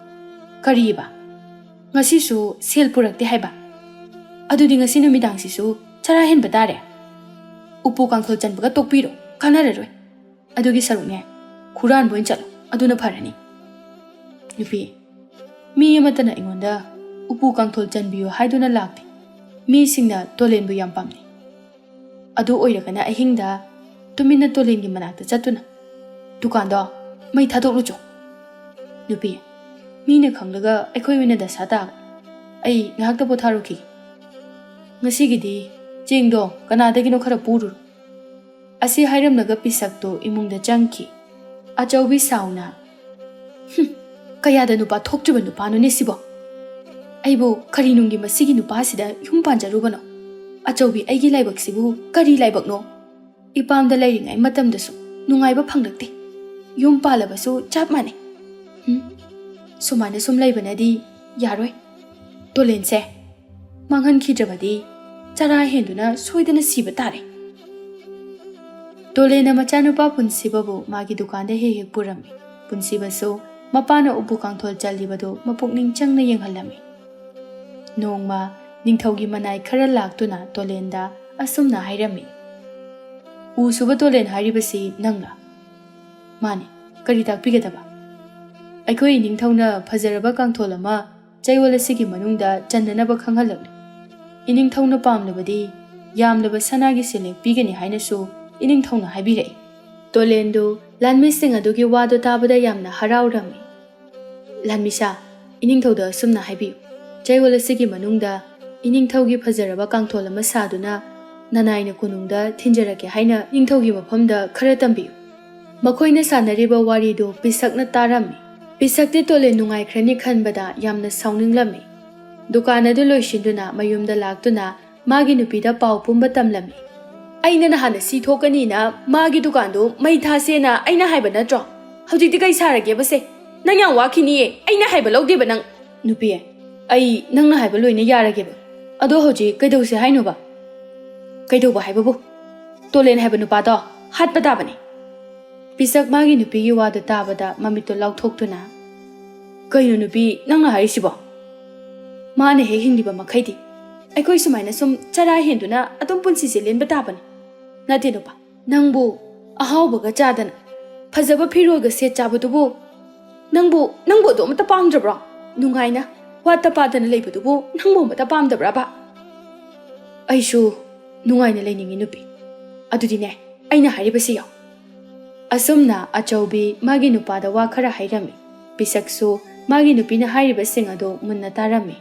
"ꯀꯔꯤꯕ? ꯉꯁꯤꯁꯨ ꯁꯦꯜ ꯄꯨꯔꯛꯇꯦ ꯍꯥꯏꯕ? ꯑꯗꯨꯗꯤ ꯉꯁꯤ ꯅꯨꯃꯤꯗꯥꯡꯁꯤꯁꯨ ꯆꯔꯥ ꯍꯦꯟꯕ ꯇꯥꯔꯦ꯫ ꯎꯄꯨ ꯀꯥꯡꯊꯣꯜ ꯆꯟꯕꯒ ꯇꯣꯛꯄꯤꯔꯣ, ꯀꯥꯟꯅꯔꯔꯣꯏ꯫ ꯑꯗꯨꯒꯤ ꯁꯔꯨꯛꯅꯦ, ꯍꯨꯔꯥꯟꯕ ꯑꯣꯏꯅ ꯆꯠꯂꯣ, ꯑꯗꯨꯅ ꯐꯔꯅꯤ꯫" "ꯅꯨꯄꯤ, ꯃꯤ ꯑꯃꯠꯇꯅ ꯑꯩꯉꯣꯟꯗ ꯎꯄꯨ ꯀꯥꯡꯊꯣꯜ ꯆꯟꯕꯤꯌꯨ ꯍꯥꯏꯗꯨꯅ ꯂꯥꯛꯇꯦ꯫ ꯃꯤꯁꯤꯡꯅ ꯇꯣꯂꯦꯟꯕꯨ ꯌꯥꯝ ꯄꯥꯝꯅꯩ꯫ ꯑꯗꯨ ꯑꯣꯏꯔꯒꯅ ꯑꯍꯤꯡꯗ ꯇꯨꯃꯤꯟꯅ ꯇꯣꯂꯦꯟꯒꯤ ꯃꯅꯥꯛꯇ ꯆꯠꯇꯨꯅ, 'ꯗꯨꯀꯥꯟꯗꯣ ꯃꯩ ꯊꯥꯗꯣꯛꯂꯨꯆꯣ꯫ ꯅꯨꯄꯤ, ꯃꯤꯅ ꯈꯪꯂꯒ ꯑꯩꯈꯣꯏ ꯑꯣꯏꯅ ꯗꯁꯥ ꯇꯥꯒꯅꯤ꯫ ꯑꯩ ꯉꯥꯏꯍꯥꯛꯇ ꯄꯣꯊꯥꯔꯨꯈꯤꯒꯦ꯫ ꯉꯁꯤꯒꯤꯗꯤ ꯆꯦꯡꯗꯣ ꯀꯅꯥꯗꯒꯤꯅꯣ ꯈꯔ ꯄꯨꯔꯨꯔꯣ꯫' ꯑꯁꯤ ꯍꯥꯏꯔꯝꯂꯒ ꯄꯤꯁꯛꯇꯨ ꯏꯃꯨꯡꯗ ꯆꯪꯈꯤ꯫ ꯑꯆꯧꯕꯤ ꯁꯥꯎꯅ, "ꯍꯨꯝ, ꯀꯌꯥꯗ ꯅꯨꯄꯥ ꯊꯣꯛꯇ꯭ꯔꯤꯕ ꯅꯨꯄꯥꯅꯣꯅꯦ ꯁꯤꯕꯣ? ꯑꯩꯕꯨ ꯀꯔꯤ ꯅꯨꯡꯒꯤ ꯃꯁꯤꯒꯤ ꯅꯨꯄꯥꯁꯤꯗ ꯌꯨꯝ ꯄꯥꯟꯖꯔꯨꯕꯅꯣ? ꯑꯆꯧꯕꯤ, ꯑꯩꯒꯤ ꯂꯥꯏꯕꯛꯁꯤꯕꯨ ꯀꯔꯤ ꯂꯥꯏꯕꯛꯅꯣ? ꯏꯄꯥꯝꯗ ꯂꯩꯔꯤꯉꯩ ꯃꯇꯝꯗꯁꯨ ꯅꯨꯡꯉꯥꯏꯕ ꯐꯪꯂꯛꯇꯦ꯫ ꯌꯨꯝ ꯄꯥꯜꯂꯕꯁꯨ ꯆꯞ ꯃꯥꯟꯅꯩ꯫ ꯍꯨꯝ, ꯁꯨꯃꯥꯏꯅ ꯁꯨꯝ ꯂꯩꯕꯅꯗꯤ ꯌꯥꯔꯣꯏ꯫ ꯇꯣꯂꯦꯟꯁꯦ ꯃꯥꯡꯍꯟꯈꯤꯗ꯭ꯔꯕꯗꯤ ꯆꯔꯥ ꯍꯦꯟꯗꯨꯅ ꯁꯣꯏꯗꯅ ꯁꯤꯕ ꯇꯥꯔꯦ꯫" ꯇꯣꯂꯦꯟꯅ ꯃꯆꯥꯅꯨꯄꯥ ꯄꯨꯟꯁꯤꯕꯕꯨ ꯃꯥꯒꯤ ꯗꯨꯀꯥꯟꯗ ꯍꯦꯛ ꯍꯦꯛ ꯄꯨꯔꯝꯃꯤ꯫ ꯄꯨꯟꯁꯤꯕꯁꯨ ꯃꯄꯥꯅ ꯎꯄꯨ ꯀꯥꯡꯊꯣꯜ ꯆꯜꯂꯤꯕꯗꯨ ꯃꯄꯨꯛꯅꯤꯡ ꯆꯪꯅ ꯌꯦꯡꯍꯜꯂꯝꯃꯤ꯫ ꯅꯣꯡꯃ ꯅꯤꯡꯊꯧꯒꯤ ꯃꯅꯥꯏ ꯈꯔ ꯂꯥꯛꯇꯨꯅ ꯇꯣꯂꯦꯟꯗ ꯑꯁꯨꯝꯅ ꯍꯥꯏꯔꯝꯃꯤ, "ꯎ ꯁꯨꯕ ꯇꯣꯂꯦꯟ ꯍꯥꯏꯔꯤꯕꯁꯤ ꯅꯪꯂꯥ?" "ꯃꯥꯅꯤ, ꯀꯔꯤ ꯇꯥꯛꯄꯤꯒꯗꯕ?" "ꯑꯩꯈꯣꯏ ꯏꯅꯤꯡꯊꯧꯅ ꯐꯖꯔꯕ ꯀꯥꯡꯊꯣꯜ ꯑꯃ ꯆꯌꯣꯜ ꯑꯁꯤꯒꯤ ꯃꯅꯨꯡꯗ ꯆꯟꯅꯅꯕ ꯈꯪꯍꯜꯂꯛꯂꯤ꯫ ꯏꯅꯤꯡꯊꯧꯅ ꯄꯥꯝꯂꯕꯗꯤ ꯌꯥꯝꯂꯕ ꯁꯅꯥꯒꯤ ꯁꯦꯜꯂꯦꯛ ꯄꯤꯒꯅꯤ ꯍꯥꯏꯅꯁꯨ ꯏꯅꯤꯡꯊꯧꯅ ꯍꯥꯏꯕꯤꯔꯛꯏ꯫" ꯇꯣꯂꯦꯟꯗꯨ ꯂꯥꯟꯃꯤꯁꯤꯡ ꯑꯗꯨꯒꯤ ꯋꯥꯗꯨ ꯇꯥꯕꯗ ꯌꯥꯝꯅ ꯍꯔꯥꯎꯔꯝꯃꯤ꯫ "ꯂꯥꯟꯃꯤꯁꯥ, ꯏꯅꯤꯡꯊꯧꯗ ꯑꯁꯨꯝꯅ ꯍꯥꯏꯕꯤꯌꯨ, ꯆꯌꯣꯜ ꯑꯁꯤꯒꯤ ꯃꯅꯨꯡꯗ ꯏꯅꯤꯡꯊꯧꯒꯤ ꯐꯖꯔꯕ ꯀꯥꯡꯊꯣꯜ ꯑꯃ ꯁꯥꯗꯨꯅ ꯅꯅꯥꯏꯅ ꯀꯣꯅꯨꯡꯗ ꯊꯤꯟꯖꯔꯛꯀꯦ ꯍꯥꯏꯅ ꯅꯤꯡꯊꯧꯒꯤ ꯃꯐꯝꯗ ꯈꯔ ꯇꯝꯕꯤꯌꯨ꯫" ꯃꯈꯣꯏꯅ ꯁꯥꯟꯅꯔꯤꯕ ꯋꯥꯔꯤꯗꯨ ꯄꯤꯁꯛꯅ ꯇꯥꯔꯝꯃꯤ꯫ ꯄꯤꯁꯛꯇꯤ ꯇꯣꯂꯦꯟ ꯅꯨꯡꯉꯥꯏꯈ꯭ꯔꯅꯤ ꯈꯟꯕꯗ ꯌꯥꯝꯅ ꯁꯥꯎꯅꯤꯡꯂꯝꯃꯤ꯫ ꯗꯨꯀꯥꯟ ꯑꯗꯨ ꯂꯣꯏꯁꯤꯟꯗꯨꯅ ꯃꯌꯨꯝꯗ ꯂꯥꯛꯇꯨꯅ ꯃꯥꯒꯤ ꯅꯨꯄꯤꯗ ꯄꯥꯎ ꯄꯨꯝꯕ ꯇꯝꯂꯝꯃꯤ꯫ "ꯑꯩꯅ ꯅꯍꯥꯟꯅ ꯁꯤ ꯊꯣꯛꯀꯅꯤꯅ ꯃꯥꯒꯤ ꯗꯨꯀꯥꯟꯗꯨ ꯃꯩ ꯊꯥꯁꯦꯅ ꯑꯩꯅ ꯍꯥꯏꯕ ꯅꯠꯇ꯭ꯔꯣ? ꯍꯧꯖꯤꯛꯇꯤ ꯀꯩ ꯁꯥꯔꯒꯦꯕꯁꯦ? ꯅꯪ ꯌꯥꯝ ꯋꯥꯈꯤꯅꯤꯌꯦ, ꯑꯩꯅ ꯍꯥꯏꯕ ꯂꯧꯗꯦꯕ ꯅꯪ꯫" "ꯅꯨꯄꯤ, ꯑꯩ ꯅꯪꯅ ꯍꯥꯏꯕ ꯂꯣꯏꯅ ꯌꯥꯔꯒꯦꯕ꯫ ꯑꯗꯣ ꯍꯧꯖꯤꯛ ꯀꯩꯗꯧꯁꯦ ꯍꯥꯏꯅꯣꯕ? ꯀꯩꯗꯧꯕ ꯍꯥꯏꯕꯕꯨ, ꯇꯣꯂꯦꯟ ꯍꯥꯏꯕ ꯅꯨꯄꯥꯗꯣ ꯍꯥꯠꯄ ꯇꯥꯕꯅꯤ꯫ ꯄꯤꯁꯛ ꯃꯥꯒꯤ ꯅꯨꯄꯤꯒꯤ ꯋꯥꯗꯨ ꯇꯥꯕꯗ ꯃꯃꯤꯠꯇꯨ ꯂꯥꯎꯊꯣꯛꯇꯨꯅ, "ꯀꯩꯅꯣ ꯅꯨꯄꯤ, ꯅꯪꯅ ꯍꯥꯏꯔꯤꯁꯤꯕꯣ? ꯃꯥꯅ ꯍꯦꯛ ꯍꯤꯡꯂꯤꯕ ꯃꯈꯩꯗꯤ ꯑꯩꯈꯣꯏ ꯁꯨꯃꯥꯏꯅ ꯁꯨꯝ ꯆꯔꯥ ꯍꯦꯟꯗꯨꯅ ꯑꯗꯨꯝ ꯄꯨꯟꯁꯤꯁꯦ ꯂꯦꯟꯕ ꯇꯥꯕꯅꯤ꯫ ꯅꯠꯇꯦ ꯅꯨꯄꯥ, ꯅꯪꯕꯨ ꯑꯍꯥꯎꯕꯒ ꯆꯥꯗꯅ, ꯐꯖꯕ ꯐꯤꯔꯣꯜꯒ ꯁꯦꯠ ꯆꯥꯕꯗꯨꯕꯨ, ꯅꯪꯕꯨ, ꯅꯪꯕꯨ ꯑꯗꯨ ꯑꯃꯠꯇ ꯄꯥꯝꯗ꯭ꯔꯕ꯭ꯔꯣ? ꯅꯨꯡꯉꯥꯏꯅ ꯋꯥꯠꯇ ꯄꯥꯗꯅ ꯂꯩꯕꯗꯨꯕꯨ ꯅꯪꯕꯨ ꯑꯃꯠꯇ ꯄꯥꯝꯗꯕ꯭ꯔꯕ?" "ꯑꯩꯁꯨ ꯅꯨꯡꯉꯥꯏꯅ ꯂꯩꯅꯤꯡꯉꯤ ꯅꯨꯄꯤ꯫ ꯑꯗꯨꯗꯤꯅꯦ, ꯑꯩꯅ ꯍꯥꯏꯔꯤꯕꯁꯤ ꯌꯥꯎ꯫" ꯑꯁꯨꯝꯅ ꯑꯆꯧꯕꯤ ꯃꯥꯒꯤ ꯅꯨꯄꯥꯗ ꯋꯥ ꯈꯔ ꯍꯥꯏꯔꯝꯃꯤ꯫ ꯄꯤꯁꯛꯁꯨ ꯃꯥꯒꯤ ꯅꯨꯄꯤꯅ ꯍꯥꯏꯔꯤꯕꯁꯤꯡ ꯑꯗꯨ ꯃꯨꯟꯅ ꯇꯥꯔꯝꯃꯤ꯫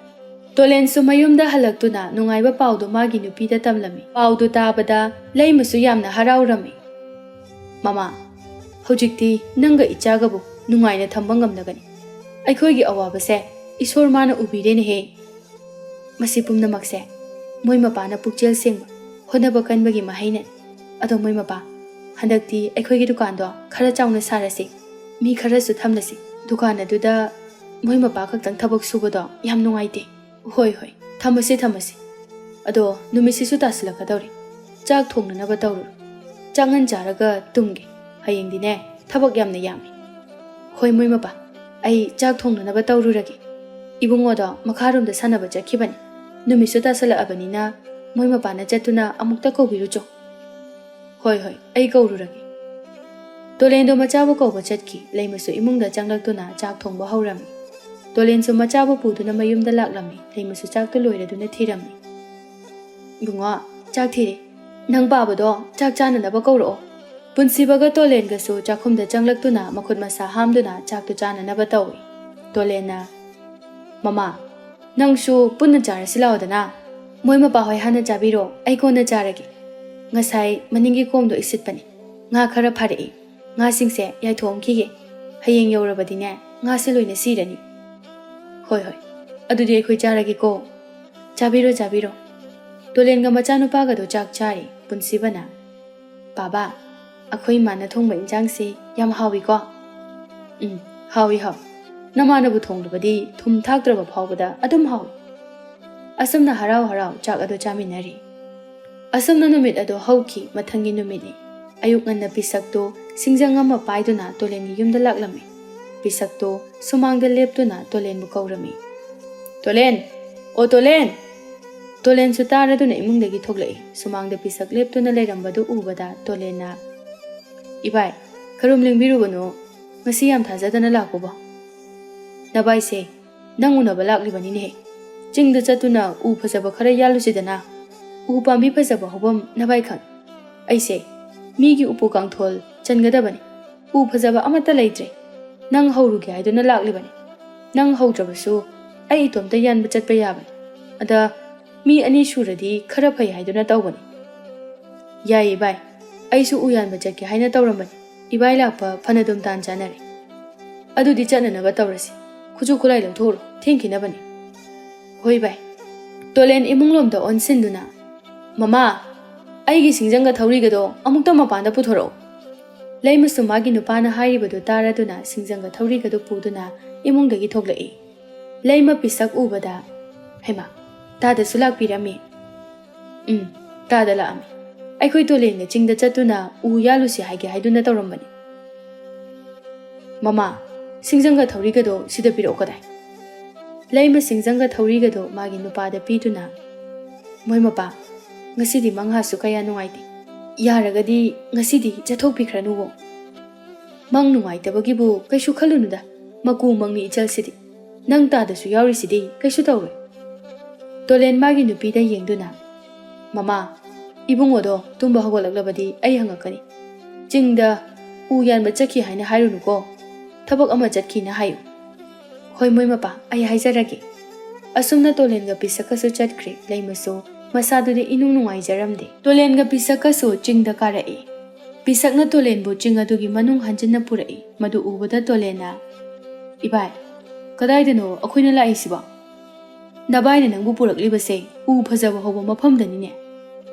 ꯇꯣꯂꯦꯟꯁꯨ ꯃꯌꯨꯝꯗ ꯍꯜꯂꯛꯇꯨꯅ ꯅꯨꯡꯉꯥꯏꯕ ꯄꯥꯎꯗꯨ ꯃꯥꯒꯤ ꯅꯨꯄꯤꯗ ꯇꯝꯂꯝꯃꯤ꯫ ꯄꯥꯎꯗꯨ ꯇꯥꯕꯗ ꯂꯩꯃꯁꯨ ꯌꯥꯝꯅ ꯍꯔꯥꯎꯔꯝꯃꯤ꯫ "ꯃꯃꯥ, ꯍꯧꯖꯤꯛꯇꯤ ꯅꯪꯒ ꯏꯆꯥꯒꯕꯨ ꯅꯨꯡꯉꯥꯏꯅ ꯊꯝꯕ ꯉꯝꯂꯒꯅꯤ꯫ ꯑꯩꯈꯣꯏꯒꯤ ꯑꯋꯥꯕꯁꯦ ꯏꯁꯣꯔ ꯃꯥꯅ ꯎꯕꯤꯔꯦꯅꯦꯍꯦ꯫ ꯃꯁꯤ ꯄꯨꯝꯅꯃꯛꯁꯦ ꯃꯣꯏ ꯃꯄꯥꯅ ꯄꯨꯛꯆꯦꯜ ꯁꯦꯡꯕ, ꯍꯣꯠꯅꯕ ꯀꯟꯕꯒꯤ ꯃꯍꯩꯅꯅꯤ꯫ ꯑꯗꯣ ꯃꯣꯏ ꯃꯄꯥ, ꯍꯟꯗꯛꯇꯤ ꯑꯩꯈꯣꯏꯒꯤ ꯗꯨꯀꯥꯟꯗꯣ ꯈꯔ ꯆꯥꯎꯅ ꯁꯥꯔꯁꯤ, ꯃꯤ ꯈꯔꯁꯨ ꯊꯝꯂꯁꯤ꯫ ꯗꯨꯀꯥꯟ ꯑꯗꯨꯗ ꯃꯣꯏ ꯃꯄꯥ ꯈꯛꯇꯪ ꯊꯕꯛ ꯁꯨꯕꯗꯣ ꯌꯥꯝ ꯅꯨꯡꯉꯥꯏꯇꯦ꯫" "ꯍꯣꯏ, ꯍꯣꯏ, ꯊꯝꯃꯁꯤ, ꯊꯝꯃꯁꯤ꯫ ꯑꯗꯣ ꯅꯨꯃꯤꯠꯁꯤꯁꯨ ꯇꯥꯁꯤꯜꯂꯛꯀꯗꯧꯔꯦ꯫ ꯆꯥꯛ ꯊꯣꯡꯅꯅꯕ ꯇꯧꯔꯨꯔꯣ꯫ ꯆꯥꯛꯉꯟ ꯆꯥꯔꯒ ꯇꯨꯝꯒꯦ꯫ ꯍꯌꯦꯡꯗꯤꯅꯦ, ꯊꯕꯛ ꯌꯥꯝꯅ ꯌꯥꯝꯃꯤ꯫" "ꯍꯣꯏ, ꯃꯣꯏ ꯃꯄꯥ, ꯑꯩ ꯆꯥꯛ ꯊꯣꯡꯅꯅꯕ ꯇꯧꯔꯨꯔꯒꯦ꯫ ꯏꯕꯨꯡꯉꯣꯗꯣ ꯃꯈꯥꯔꯣꯝꯗ ꯁꯥꯟꯅꯕ ꯆꯠꯈꯤꯕꯅꯤ꯫ ꯅꯨꯃꯤꯠꯁꯨ ꯇꯥꯁꯤꯜꯂꯛꯑꯕꯅꯤꯅ ꯃꯣꯏ ꯃꯄꯥꯅ ꯆꯠꯇꯨꯅ ꯑꯃꯨꯛꯇ ꯀꯧꯕꯤꯔꯨꯆꯣ꯫" "ꯍꯣꯏ, ꯍꯣꯏ, ꯑꯩ ꯀꯧꯔꯨꯔꯒꯦ꯫" ꯇꯣꯂꯦꯟꯗꯣ ꯃꯆꯥꯕꯨ ꯀꯧꯕ ꯆꯠꯈꯤ꯫ ꯂꯩꯃꯁꯨ ꯏꯃꯨꯡꯗ ꯆꯪꯂꯛꯇꯨꯅ ꯆꯥꯛ ꯊꯣꯡꯕ ꯍꯧꯔꯝꯃꯤ꯫ ꯇꯣꯂꯦꯟꯁꯨ ꯃꯆꯥꯕꯨ ꯄꯨꯗꯨꯅ ꯃꯌꯨꯝꯗ ꯂꯥꯛꯂꯝꯃꯤ꯫ ꯂꯩꯃꯁꯨ ꯆꯥꯛꯇꯨ ꯂꯣꯏꯔꯗꯨꯅ ꯊꯤꯔꯝꯃꯤ꯫ "ꯏꯕꯨꯡꯉꯣ, ꯆꯥꯛ ꯊꯤꯔꯦ꯫ ꯅꯪ ꯄꯥꯕꯗꯣ ꯆꯥꯛ ꯆꯥꯅꯅꯕ ꯀꯧꯔꯛꯑꯣ꯫" ꯄꯨꯟꯁꯤꯕꯒ ꯇꯣꯂꯦꯟꯒꯁꯨ ꯆꯥꯛꯈꯨꯝꯗ ꯆꯪꯂꯛꯇꯨꯅ ꯃꯈꯨꯠ ꯃꯁꯥ ꯍꯥꯝꯗꯨꯅ ꯆꯥꯛꯇꯨ ꯆꯥꯅꯅꯕ ꯇꯧꯏ꯫ ꯇꯣꯂꯦꯟꯅ, "ꯃꯃꯥ, ꯅꯪꯁꯨ ꯄꯨꯟꯅ ꯆꯥꯔꯁꯤ ꯂꯥꯛꯑꯣꯗꯅ꯫ ꯃꯣꯏ ꯃꯄꯥꯍꯣꯏ ꯍꯥꯟꯅ ꯆꯥꯕꯤꯔꯣ, ꯑꯩ ꯀꯣꯟꯅ ꯆꯥꯔꯒꯦ꯫ ꯉꯁꯥꯏ ꯃꯅꯤꯡꯒꯤ ꯀꯣꯝꯗꯣ ꯏꯁꯤꯠꯄꯅꯤ꯫ ꯉꯥ ꯈꯔ ꯐꯥꯔꯛꯏ꯫ ꯉꯥꯁꯤꯡꯁꯦ ꯌꯥꯏꯊꯣꯛꯑꯝꯈꯤꯒꯦ꯫ ꯍꯌꯦꯡ ꯌꯧꯔꯕꯗꯤꯅꯦ, ꯉꯥꯁꯦ ꯂꯣꯏꯅ ꯁꯤꯔꯅꯤ꯫" "ꯍꯣꯏ, ꯍꯣꯏ꯫ ꯑꯗꯨꯗꯤ ꯑꯩꯈꯣꯏ ꯆꯥꯔꯒꯦꯀꯣ꯫" "ꯆꯥꯕꯤꯔꯣ, ꯆꯥꯕꯤꯔꯣ꯫" ꯇꯣꯂꯦꯟꯒ ꯃꯆꯥꯅꯨꯄꯥꯒꯗꯣ ꯆꯥꯛ ꯆꯥꯔꯤ꯫ ꯄꯨꯟꯁꯤꯕꯅ, "ꯄꯥꯕ, ꯑꯩꯈꯣꯏ ꯏꯃꯥꯅ ꯊꯣꯡꯕ ꯏꯟꯁꯥꯡꯁꯤ ꯌꯥꯝ ꯍꯥꯎꯏꯀꯣ?" "ꯎꯝ, ꯍꯥꯎꯏ, ꯍꯥꯎꯏ꯫ ꯅꯃꯥꯅꯕꯨ ꯊꯣꯡꯂꯕꯗꯤ ꯊꯨꯝ ꯊꯥꯛꯇ꯭ꯔꯕ ꯐꯥꯎꯕꯗ ꯑꯗꯨꯝ ꯍꯥꯎꯏ꯫" ꯑꯁꯨꯝꯅ ꯍꯔꯥꯎ ꯍꯔꯥꯎ ꯆꯥꯛ ꯑꯗꯨ ꯆꯥꯃꯤꯟꯅꯔꯤ꯫ ꯑꯁꯨꯝꯅ ꯅꯨꯃꯤꯠ ꯑꯗꯨ ꯍꯧꯈꯤ꯫ ꯃꯊꯪꯒꯤ ꯅꯨꯃꯤꯠꯅꯤ꯫ ꯑꯌꯨꯛ ꯉꯟꯅ ꯄꯤꯁꯛꯇꯨ ꯁꯤꯡꯖꯪ ꯑꯃ ꯄꯥꯏꯗꯨꯅ ꯇꯣꯂꯦꯟꯒꯤ ꯌꯨꯝꯗ ꯂꯥꯛꯂꯝꯃꯤ꯫ ꯄꯤꯁꯛꯇꯨ ꯁꯨꯃꯥꯡꯗ ꯂꯦꯞꯇꯨꯅ ꯇꯣꯂꯦꯟꯕꯨ ꯀꯧꯔꯝꯃꯤ꯫ "ꯇꯣꯂꯦꯟ! ꯑꯣ ꯇꯣꯂꯦꯟ!" ꯇꯣꯂꯦꯟꯁꯨ ꯇꯥꯔꯗꯨꯅ ꯏꯃꯨꯡꯗꯒꯤ ꯊꯣꯛꯂꯛꯏ꯫ ꯁꯨꯃꯥꯡꯗ ꯄꯤꯁꯛ ꯂꯦꯞꯇꯨꯅ ꯂꯩꯔꯝꯕꯗꯨ ꯎꯕꯗ ꯇꯣꯂꯦꯟꯅ, "ꯏꯕꯥꯏ, ꯈꯔꯨꯝ ꯂꯦꯡꯕꯤꯔꯨꯕꯅꯨ, ꯉꯁꯤ ꯌꯥꯝ ꯊꯥꯖꯗꯅ ꯂꯥꯛꯄꯕꯣ?" "ꯅꯕꯥꯏꯁꯦ, ꯅꯪ ꯎꯅꯕ ꯂꯥꯛꯂꯤꯕꯅꯤꯅꯦꯍꯦ꯫ ꯆꯤꯡꯗ ꯆꯠꯇꯨꯅ ꯎ ꯐꯖꯕ ꯈꯔ ꯌꯥꯜꯂꯨꯁꯤꯗꯅ꯫ ꯎ ꯄꯥꯝꯕꯤ ꯐꯖꯕ ꯍꯧꯐꯝ ꯅꯕꯥꯏ ꯈꯪ꯫ ꯑꯩꯁꯦ ꯃꯤꯒꯤ ꯎꯄꯨ ꯀꯥꯡꯊꯣꯜ ꯆꯟꯒꯗꯕꯅꯤ꯫ ꯎ ꯐꯖꯕ ꯑꯃꯠꯇ ꯂꯩꯇ꯭ꯔꯦ꯫ ꯅꯪ ꯍꯧꯔꯨꯒꯦ ꯍꯥꯏꯗꯨꯅ ꯂꯥꯛꯂꯤꯕꯅꯤ꯫ ꯅꯪ ꯍꯧꯗ꯭ꯔꯕꯁꯨ ꯑꯩ ꯏꯇꯣꯝꯇ ꯌꯥꯟꯕ ꯆꯠꯄ ꯌꯥꯕꯅꯤ꯫ ꯑꯗ ꯃꯤ ꯑꯅꯤ ꯁꯨꯔꯗꯤ ꯈꯔ ꯐꯩ ꯍꯥꯏꯗꯨꯅ ꯇꯧꯕꯅꯤ꯫" "ꯌꯥꯏꯌꯦ ꯏꯕꯥꯏ, ꯑꯩꯁꯨ ꯎ ꯌꯥꯟꯕ ꯆꯠꯀꯦ ꯍꯥꯏꯅ ꯇꯧꯔꯝꯕꯅꯤ꯫ ꯏꯕꯥꯏ ꯂꯥꯛꯄ ꯐꯅꯗꯨꯝ ꯇꯥꯟ ꯆꯥꯅꯔꯦ꯫ ꯑꯗꯨꯗꯤ ꯆꯠꯅꯅꯕ ꯇꯧꯔꯁꯤ꯫ ꯈꯨꯠꯁꯨ ꯈꯨꯠꯂꯥꯏ ꯂꯧꯊꯣꯛꯎꯔꯣ, ꯊꯦꯡꯈꯤꯅꯕꯅꯤ꯫" "ꯍꯣꯏ ꯏꯕꯥꯏ꯫" ꯇꯣꯂꯦꯟ ꯏꯃꯨꯡꯂꯣꯝꯗ ꯑꯣꯟꯁꯤꯟꯗꯨꯅ, "ꯃꯃꯥ, ꯑꯩꯒꯤ ꯁꯤꯡꯖꯪꯒ ꯊꯧꯔꯤꯒꯗꯣ ꯑꯃꯨꯛꯇ ꯃꯄꯥꯟꯗ ꯄꯨꯊꯣꯔꯛꯎ꯫" ꯂꯩꯃꯁꯨ ꯃꯥꯒꯤ ꯅꯨꯄꯥꯅ ꯍꯥꯏꯔꯤꯕꯗꯨ ꯇꯥꯔꯗꯨꯅ ꯁꯤꯡꯖꯪꯒ ꯊꯧꯔꯤꯒꯗꯨ ꯄꯨꯗꯨꯅ ꯏꯃꯨꯡꯗꯒꯤ ꯊꯣꯛꯂꯛꯏ꯫ ꯂꯩꯃ ꯄꯤꯁꯛ ꯎꯕꯗ, "ꯍꯩꯃꯥ, ꯇꯥꯗꯁꯨ ꯂꯥꯛꯄꯤꯔꯝꯃꯤ꯫" "ꯎꯝ, ꯇꯥꯗ ꯂꯥꯛꯑꯝꯃꯤ꯫ ꯑꯩꯈꯣꯏ ꯇꯣꯂꯦꯟꯒ ꯆꯤꯡꯗ ꯆꯠꯇꯨꯅ ꯎ ꯌꯥꯜꯂꯨꯁꯤ ꯍꯥꯏꯒꯦ ꯍꯥꯏꯗꯨꯅ ꯇꯧꯔꯝꯕꯅꯤ꯫" "ꯃꯃꯥ, ꯁꯤꯡꯖꯪꯒ ꯊꯧꯔꯤꯒꯗꯣ ꯁꯤꯗ ꯄꯤꯔꯛꯑꯣ ꯀꯗꯥꯏ?" ꯂꯩꯃ ꯁꯤꯡꯖꯪꯒ ꯊꯧꯔꯤꯒꯗꯣ ꯃꯥꯒꯤ ꯅꯨꯄꯥꯗ ꯄꯤꯗꯨꯅ, "ꯃꯣꯏ ꯃꯄꯥ, ꯉꯁꯤꯗꯤ ꯃꯪꯍꯥꯁꯨ ꯀꯌꯥ ꯅꯨꯡꯉꯥꯏꯇꯦ꯫ ꯌꯥꯔꯒꯗꯤ ꯉꯁꯤꯗꯤ ꯆꯠꯊꯣꯛꯄꯤꯈ꯭ꯔꯅꯨꯋꯣ꯫" "ꯃꯪ ꯅꯨꯡꯉꯥꯏꯇꯕꯒꯤꯕꯨ ꯀꯩꯁꯨ ꯈꯜꯂꯨꯅꯨꯗ, ꯃꯀꯨ ꯃꯪꯅꯤ ꯏꯆꯜꯁꯤꯗꯤ꯫ ꯅꯪ ꯇꯥꯗꯁꯨ ꯌꯥꯎꯔꯤꯁꯤꯗꯤ ꯀꯩꯁꯨ ꯇꯧꯔꯣꯏ꯫" ꯇꯣꯂꯦꯟ ꯃꯥꯒꯤ ꯅꯨꯄꯤꯗ ꯌꯦꯡꯗꯨꯅ, "ꯃꯃꯥ, ꯏꯕꯨꯡꯉꯣꯗꯣ ꯇꯨꯝꯕ ꯍꯧꯒꯠꯂꯛꯂꯕꯗꯤ ꯑꯩ ꯍꯪꯉꯛꯀꯅꯤ꯫ ꯆꯤꯡꯗ ꯎ ꯌꯥꯟꯕ ꯆꯠꯈꯤ ꯍꯥꯏꯅ ꯍꯥꯏꯔꯨꯅꯨꯀꯣ꯫ ꯊꯕꯛ ꯑꯃ ꯆꯠꯈꯤꯅ ꯍꯥꯏꯌꯨ꯫" "ꯍꯣꯏ ꯃꯣꯏ ꯃꯄꯥ, ꯑꯩ ꯍꯥꯏꯖꯔꯒꯦ꯫" ꯑꯁꯨꯝꯅ ꯇꯣꯂꯦꯟꯒ ꯄꯤꯁꯛꯀꯁꯨ ꯆꯠꯈ꯭ꯔꯦ꯫ ꯂꯩꯃꯁꯨ ꯃꯁꯥꯗꯨꯗꯤ ꯏꯅꯨꯡ ꯅꯨꯡꯉꯥꯏꯖꯔꯝꯗꯦ꯫ ꯇꯣꯂꯦꯟꯒ ꯄꯤꯁꯛꯀꯁꯨ ꯆꯤꯡꯗ ꯀꯥꯔꯛꯏ꯫ ꯄꯤꯁꯛꯅ ꯇꯣꯂꯦꯟꯕꯨ ꯆꯤꯡ ꯑꯗꯨꯒꯤ ꯃꯅꯨꯡ ꯍꯟꯖꯤꯟꯅ ꯄꯨꯔꯛꯏ꯫ ꯃꯗꯨ ꯎꯕꯗ ꯇꯣꯂꯦꯟꯅ, "ꯏꯕꯥꯏ, ꯀꯗꯥꯏꯗꯅꯣ ꯑꯩꯈꯣꯏꯅ ꯂꯥꯛꯏꯁꯤꯕꯣ? ꯅꯕꯥꯏꯅ ꯅꯪꯕꯨ ꯄꯨꯔꯛꯂꯤꯕꯁꯦ ꯎ ꯐꯖꯕ ꯍꯧꯕ ꯃꯐꯝꯗꯅꯤꯅꯦ꯫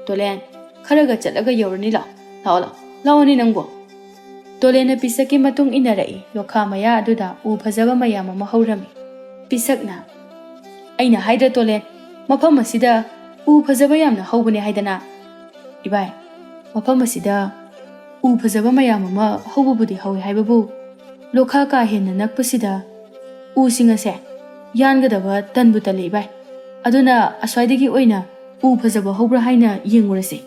ꯇꯣꯂꯦꯟ, ꯈꯔꯒ ꯆꯠꯂꯒ ꯌꯧꯔꯅꯤ ꯂꯥꯛꯑꯣ꯫ ꯂꯥꯛꯑꯣ, ꯂꯥꯛꯑꯣ꯫ ꯂꯥꯛꯑꯣꯅꯦ ꯅꯪꯕꯨ꯫" ꯇꯣꯂꯦꯟꯅ ꯄꯤꯁꯛꯀꯤ ꯃꯇꯨꯡ ꯏꯟꯅꯔꯛꯏ꯫ ꯂꯣꯈꯥ ꯃꯌꯥ ꯑꯗꯨꯗ ꯎ ꯐꯖꯕ ꯃꯌꯥꯝ ꯑꯃ ꯍꯧꯔꯝꯃꯤ꯫ ꯄꯤꯁꯛꯅ, "ꯑꯩꯅ ꯍꯥꯏꯗ꯭ꯔ ꯇꯣꯂꯦꯟ, ꯃꯐꯝ ꯑꯁꯤꯗ ꯎ ꯐꯖꯕ ꯌꯥꯝꯅ ꯍꯧꯕꯅꯦ ꯍꯥꯏꯗꯅ꯫ ꯏꯕꯥꯏ, ꯃꯐꯝ ꯑꯁꯤꯗ ꯎ ꯐꯖꯕ ꯃꯌꯥꯝ ꯑꯃ ꯍꯧꯕꯕꯨꯗꯤ ꯍꯧꯋꯤ ꯍꯥꯏꯕꯕꯨ, ꯂꯣꯈꯥ ꯀꯥ ꯍꯦꯟꯅ ꯅꯛꯄꯁꯤꯗ ꯎꯁꯤꯡ ꯑꯁꯦ ꯌꯥꯟꯒꯗꯕ ꯇꯟꯕꯨ ꯇꯜꯂꯦ ꯏꯕꯥꯏ꯫ ꯑꯗꯨꯅ ꯑꯁ꯭ꯋꯥꯏꯗꯒꯤ ꯑꯣꯏꯅ ꯎ ꯐꯖꯕ ꯍꯧꯕ꯭ꯔꯥ ꯍꯥꯏꯅ ꯌꯦꯡꯉꯨꯔꯁꯦ꯫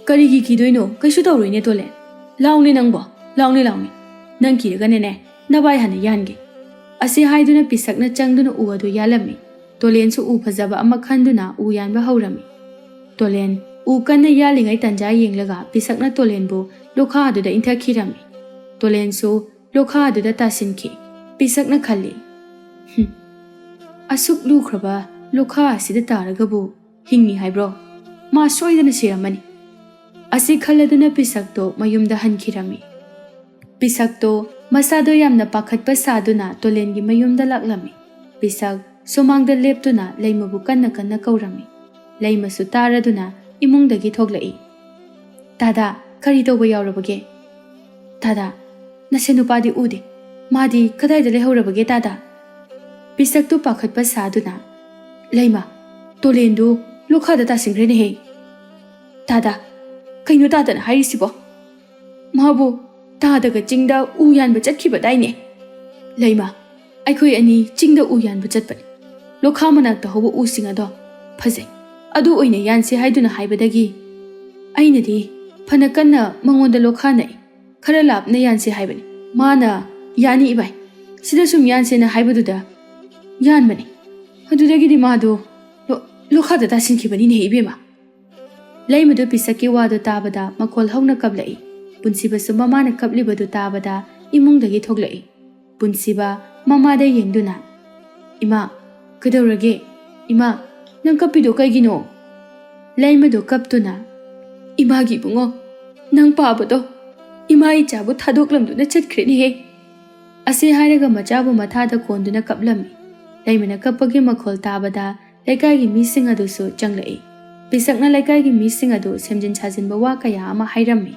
"ꯀꯔꯤꯒꯤ ꯀꯤꯗꯣꯏꯅꯣ? ꯀꯩꯁꯨ ꯇꯧꯔꯣꯏꯅꯦ ꯇꯣꯂꯦꯟ꯫ ꯂꯥꯎꯅꯦ ꯅꯪꯕꯣ, ꯂꯥꯎꯅꯦ, ꯂꯥꯎꯅꯦ꯫ ꯅꯪ ꯀꯤꯔꯒꯅꯅꯦ, ꯅꯕꯥꯏ ꯍꯥꯟꯅ ꯌꯥꯟꯒꯦ"꯫ ꯑꯁꯤ ꯍꯥꯏꯗꯨꯅ ꯄꯤꯁꯛꯅ ꯆꯪꯗꯨꯅ ꯎ ꯑꯗꯨ ꯌꯥꯜꯂꯝꯃꯤ꯫ ꯇꯣꯂꯦꯟꯁꯨ ꯎ ꯐꯖꯕ ꯑꯃ ꯈꯟꯗꯨꯅ ꯎ ꯌꯥꯟꯕ ꯍꯧꯔꯝꯃꯤ꯫ ꯇꯣꯂꯦꯟ ꯎ ꯀꯟꯅ ꯌꯥꯜꯂꯤꯉꯩ ꯇꯟꯖꯥ ꯌꯦꯡꯂꯒ ꯄꯤꯁꯛꯅ ꯇꯣꯂꯦꯟꯕꯨ ꯂꯣꯈꯥ ꯑꯗꯨꯗ ꯏꯟꯊꯈꯤꯔꯝꯃꯤ꯫ ꯇꯣꯂꯦꯟꯁꯨ ꯂꯣꯈꯥ ꯑꯗꯨꯗ ꯇꯥꯁꯤꯟꯈꯤ꯫ ꯄꯤꯁꯛꯅ ꯈꯜꯂꯤ, "ꯍꯨꯝ, ꯑꯁꯨꯛ ꯂꯨꯈ꯭ꯔꯕ ꯂꯣꯈꯥ ꯑꯁꯤꯗ ꯇꯥꯔꯒꯕꯨ ꯍꯤꯡꯉꯤ ꯍꯥꯏꯕ꯭ꯔꯣ? ꯃꯥ ꯁꯣꯏꯗꯅ ꯁꯤꯔꯝꯃꯅꯤ"꯫ ꯑꯁꯤ ꯈꯜꯂꯗꯨꯅ ꯄꯤꯁꯛꯇꯣ ꯃꯌꯨꯝꯗ ꯍꯟꯈꯤꯔꯝꯃꯤ꯫ ꯄꯤꯁꯛꯇꯣ ꯃꯁꯥꯗꯣ ꯌꯥꯝꯅ ꯄꯥꯈꯠꯄ ꯁꯥꯗꯨꯅ ꯇꯣꯂꯦꯟꯒꯤ ꯃꯌꯨꯝꯗ ꯂꯥꯛꯂꯝꯃꯤ꯫ ꯄꯤꯁꯛ ꯁꯨꯃꯥꯡꯗ ꯂꯦꯞꯇꯨꯅ ꯂꯩꯃꯕꯨ ꯀꯟꯅ ꯀꯟꯅ ꯀꯧꯔꯝꯃꯤ꯫ ꯂꯩꯃꯁꯨ ꯇꯥꯔꯗꯨꯅ ꯏꯃꯨꯡꯗꯒꯤ ꯊꯣꯛꯂꯛꯏ꯫ "ꯇꯥꯗꯥ, ꯀꯔꯤ ꯇꯧꯕ ꯌꯥꯎꯔꯕꯒꯦ? ꯇꯥꯗꯥ, ꯅꯁꯦ ꯅꯨꯄꯥꯗꯤ ꯎꯗꯦ꯫ ꯃꯥꯗꯤ ꯀꯗꯥꯏꯗ ꯂꯩꯍꯧꯔꯕꯒꯦ ꯇꯥꯗꯥ?" ꯄꯤꯁꯛꯇꯨ ꯄꯥꯈꯠꯄ ꯁꯥꯗꯨꯅ, "ꯂꯩꯃ, ꯇꯣꯂꯦꯟꯗꯨ ꯂꯣꯈꯥꯗ ꯇꯥꯁꯤꯟꯈ꯭ꯔꯦꯅꯦꯍꯦ꯫ ꯇꯥꯗꯥ, ꯀꯩꯅꯣ ꯇꯥꯗꯅ ꯍꯥꯏꯔꯤꯁꯤꯕꯣ? ꯃꯥꯕꯨ ꯇꯥꯗꯒ ꯆꯤꯡꯗ ꯎ ꯌꯥꯟꯕ ꯆꯠꯈꯤꯕꯗꯥꯏꯅꯦ? ꯂꯩꯃ, ꯑꯩꯈꯣꯏ ꯑꯅꯤ ꯆꯤꯡꯗ ꯎ ꯌꯥꯟꯕ ꯆꯠꯄꯅꯤ꯫ ꯂꯣꯈꯥ ꯃꯅꯥꯛꯇ ꯍꯧꯕ ꯎꯁꯤꯡ ꯑꯗꯣ ꯐꯖꯩ, ꯑꯗꯨ ꯑꯣꯏꯅ ꯌꯥꯟꯁꯤ ꯍꯥꯏꯗꯨꯅ ꯍꯥꯏꯕꯗꯒꯤ ꯑꯩꯅꯗꯤ ꯐꯅ ꯀꯟꯅ ꯃꯉꯣꯟꯗ ꯂꯣꯈꯥ ꯅꯛꯏ꯫ ꯈꯔ ꯂꯥꯞꯅ ꯌꯥꯟꯁꯤ ꯍꯥꯏꯕꯅꯤ꯫ ꯃꯥꯅ, 'ꯌꯥꯅꯤ ꯏꯕꯥꯏ, ꯁꯤꯗ ꯁꯨꯝ ꯌꯥꯟꯁꯦꯅ' ꯍꯥꯏꯕꯗꯨꯗ ꯌꯥꯟꯕꯅꯤ꯫ ꯑꯗꯨꯗꯒꯤꯗꯤ ꯃꯥꯗꯣ ꯂꯣ-, ꯂꯣꯈꯥꯗ ꯇꯥꯁꯤꯟꯈꯤꯕꯅꯤꯅꯦ ꯏꯕꯦꯝꯃ"꯫ ꯂꯩꯃꯗꯨ ꯄꯤꯁꯛꯀꯤ ꯋꯥꯗꯨ ꯇꯥꯕꯗ ꯃꯈꯣꯜ ꯍꯧꯅ ꯀꯞꯂꯛꯏ꯫ ꯄꯨꯟꯁꯤꯕꯁꯨ ꯃꯃꯥꯅ ꯀꯞꯂꯤꯕꯗꯨ ꯇꯥꯕꯗ ꯏꯃꯨꯡꯗꯒꯤ ꯊꯣꯛꯂꯛꯏ꯫ ꯄꯨꯟꯁꯤꯕ ꯃꯃꯥꯗ ꯌꯦꯡꯗꯨꯅ, "ꯏꯃꯥ, ꯀꯩꯗꯧꯔꯒꯦ? ꯏꯃꯥ, ꯅꯪ ꯀꯞꯄꯤꯗꯣ ꯀꯩꯒꯤꯅꯣ?" ꯂꯩꯃꯗꯨ ꯀꯞꯇꯨꯅ, "ꯏꯃꯥꯒꯤ ꯏꯕꯨꯡꯉꯣ, ꯅꯪ ꯄꯥꯕꯗꯣ ꯏꯃꯥ ꯏꯆꯥꯕꯨ ꯊꯥꯗꯣꯛꯂꯝꯗꯨꯅ ꯆꯠꯈ꯭ꯔꯦꯅꯦꯍꯦ"꯫ ꯑꯁꯤ ꯍꯥꯏꯔꯒ ꯃꯆꯥꯕꯨ ꯃꯊꯥꯗ ꯀꯣꯟꯗꯨꯅ ꯀꯞꯂꯝꯃꯤ꯫ ꯂꯩꯃꯅ ꯀꯞꯄꯒꯤ ꯃꯈꯣꯜ ꯇꯥꯕꯗ ꯂꯩꯀꯥꯏꯒꯤ ꯃꯤꯁꯤꯡ ꯑꯗꯨꯁꯨ ꯆꯪꯂꯛꯏ꯫ ꯄꯤꯁꯛꯅ ꯂꯩꯀꯥꯏꯒꯤ ꯃꯤꯁꯤꯡ ꯑꯗꯨ ꯁꯦꯝꯖꯤꯟ ꯁꯥꯖꯤꯟꯕ ꯋꯥ ꯀꯌꯥ ꯑꯃ ꯍꯥꯏꯔꯝꯃꯤ꯫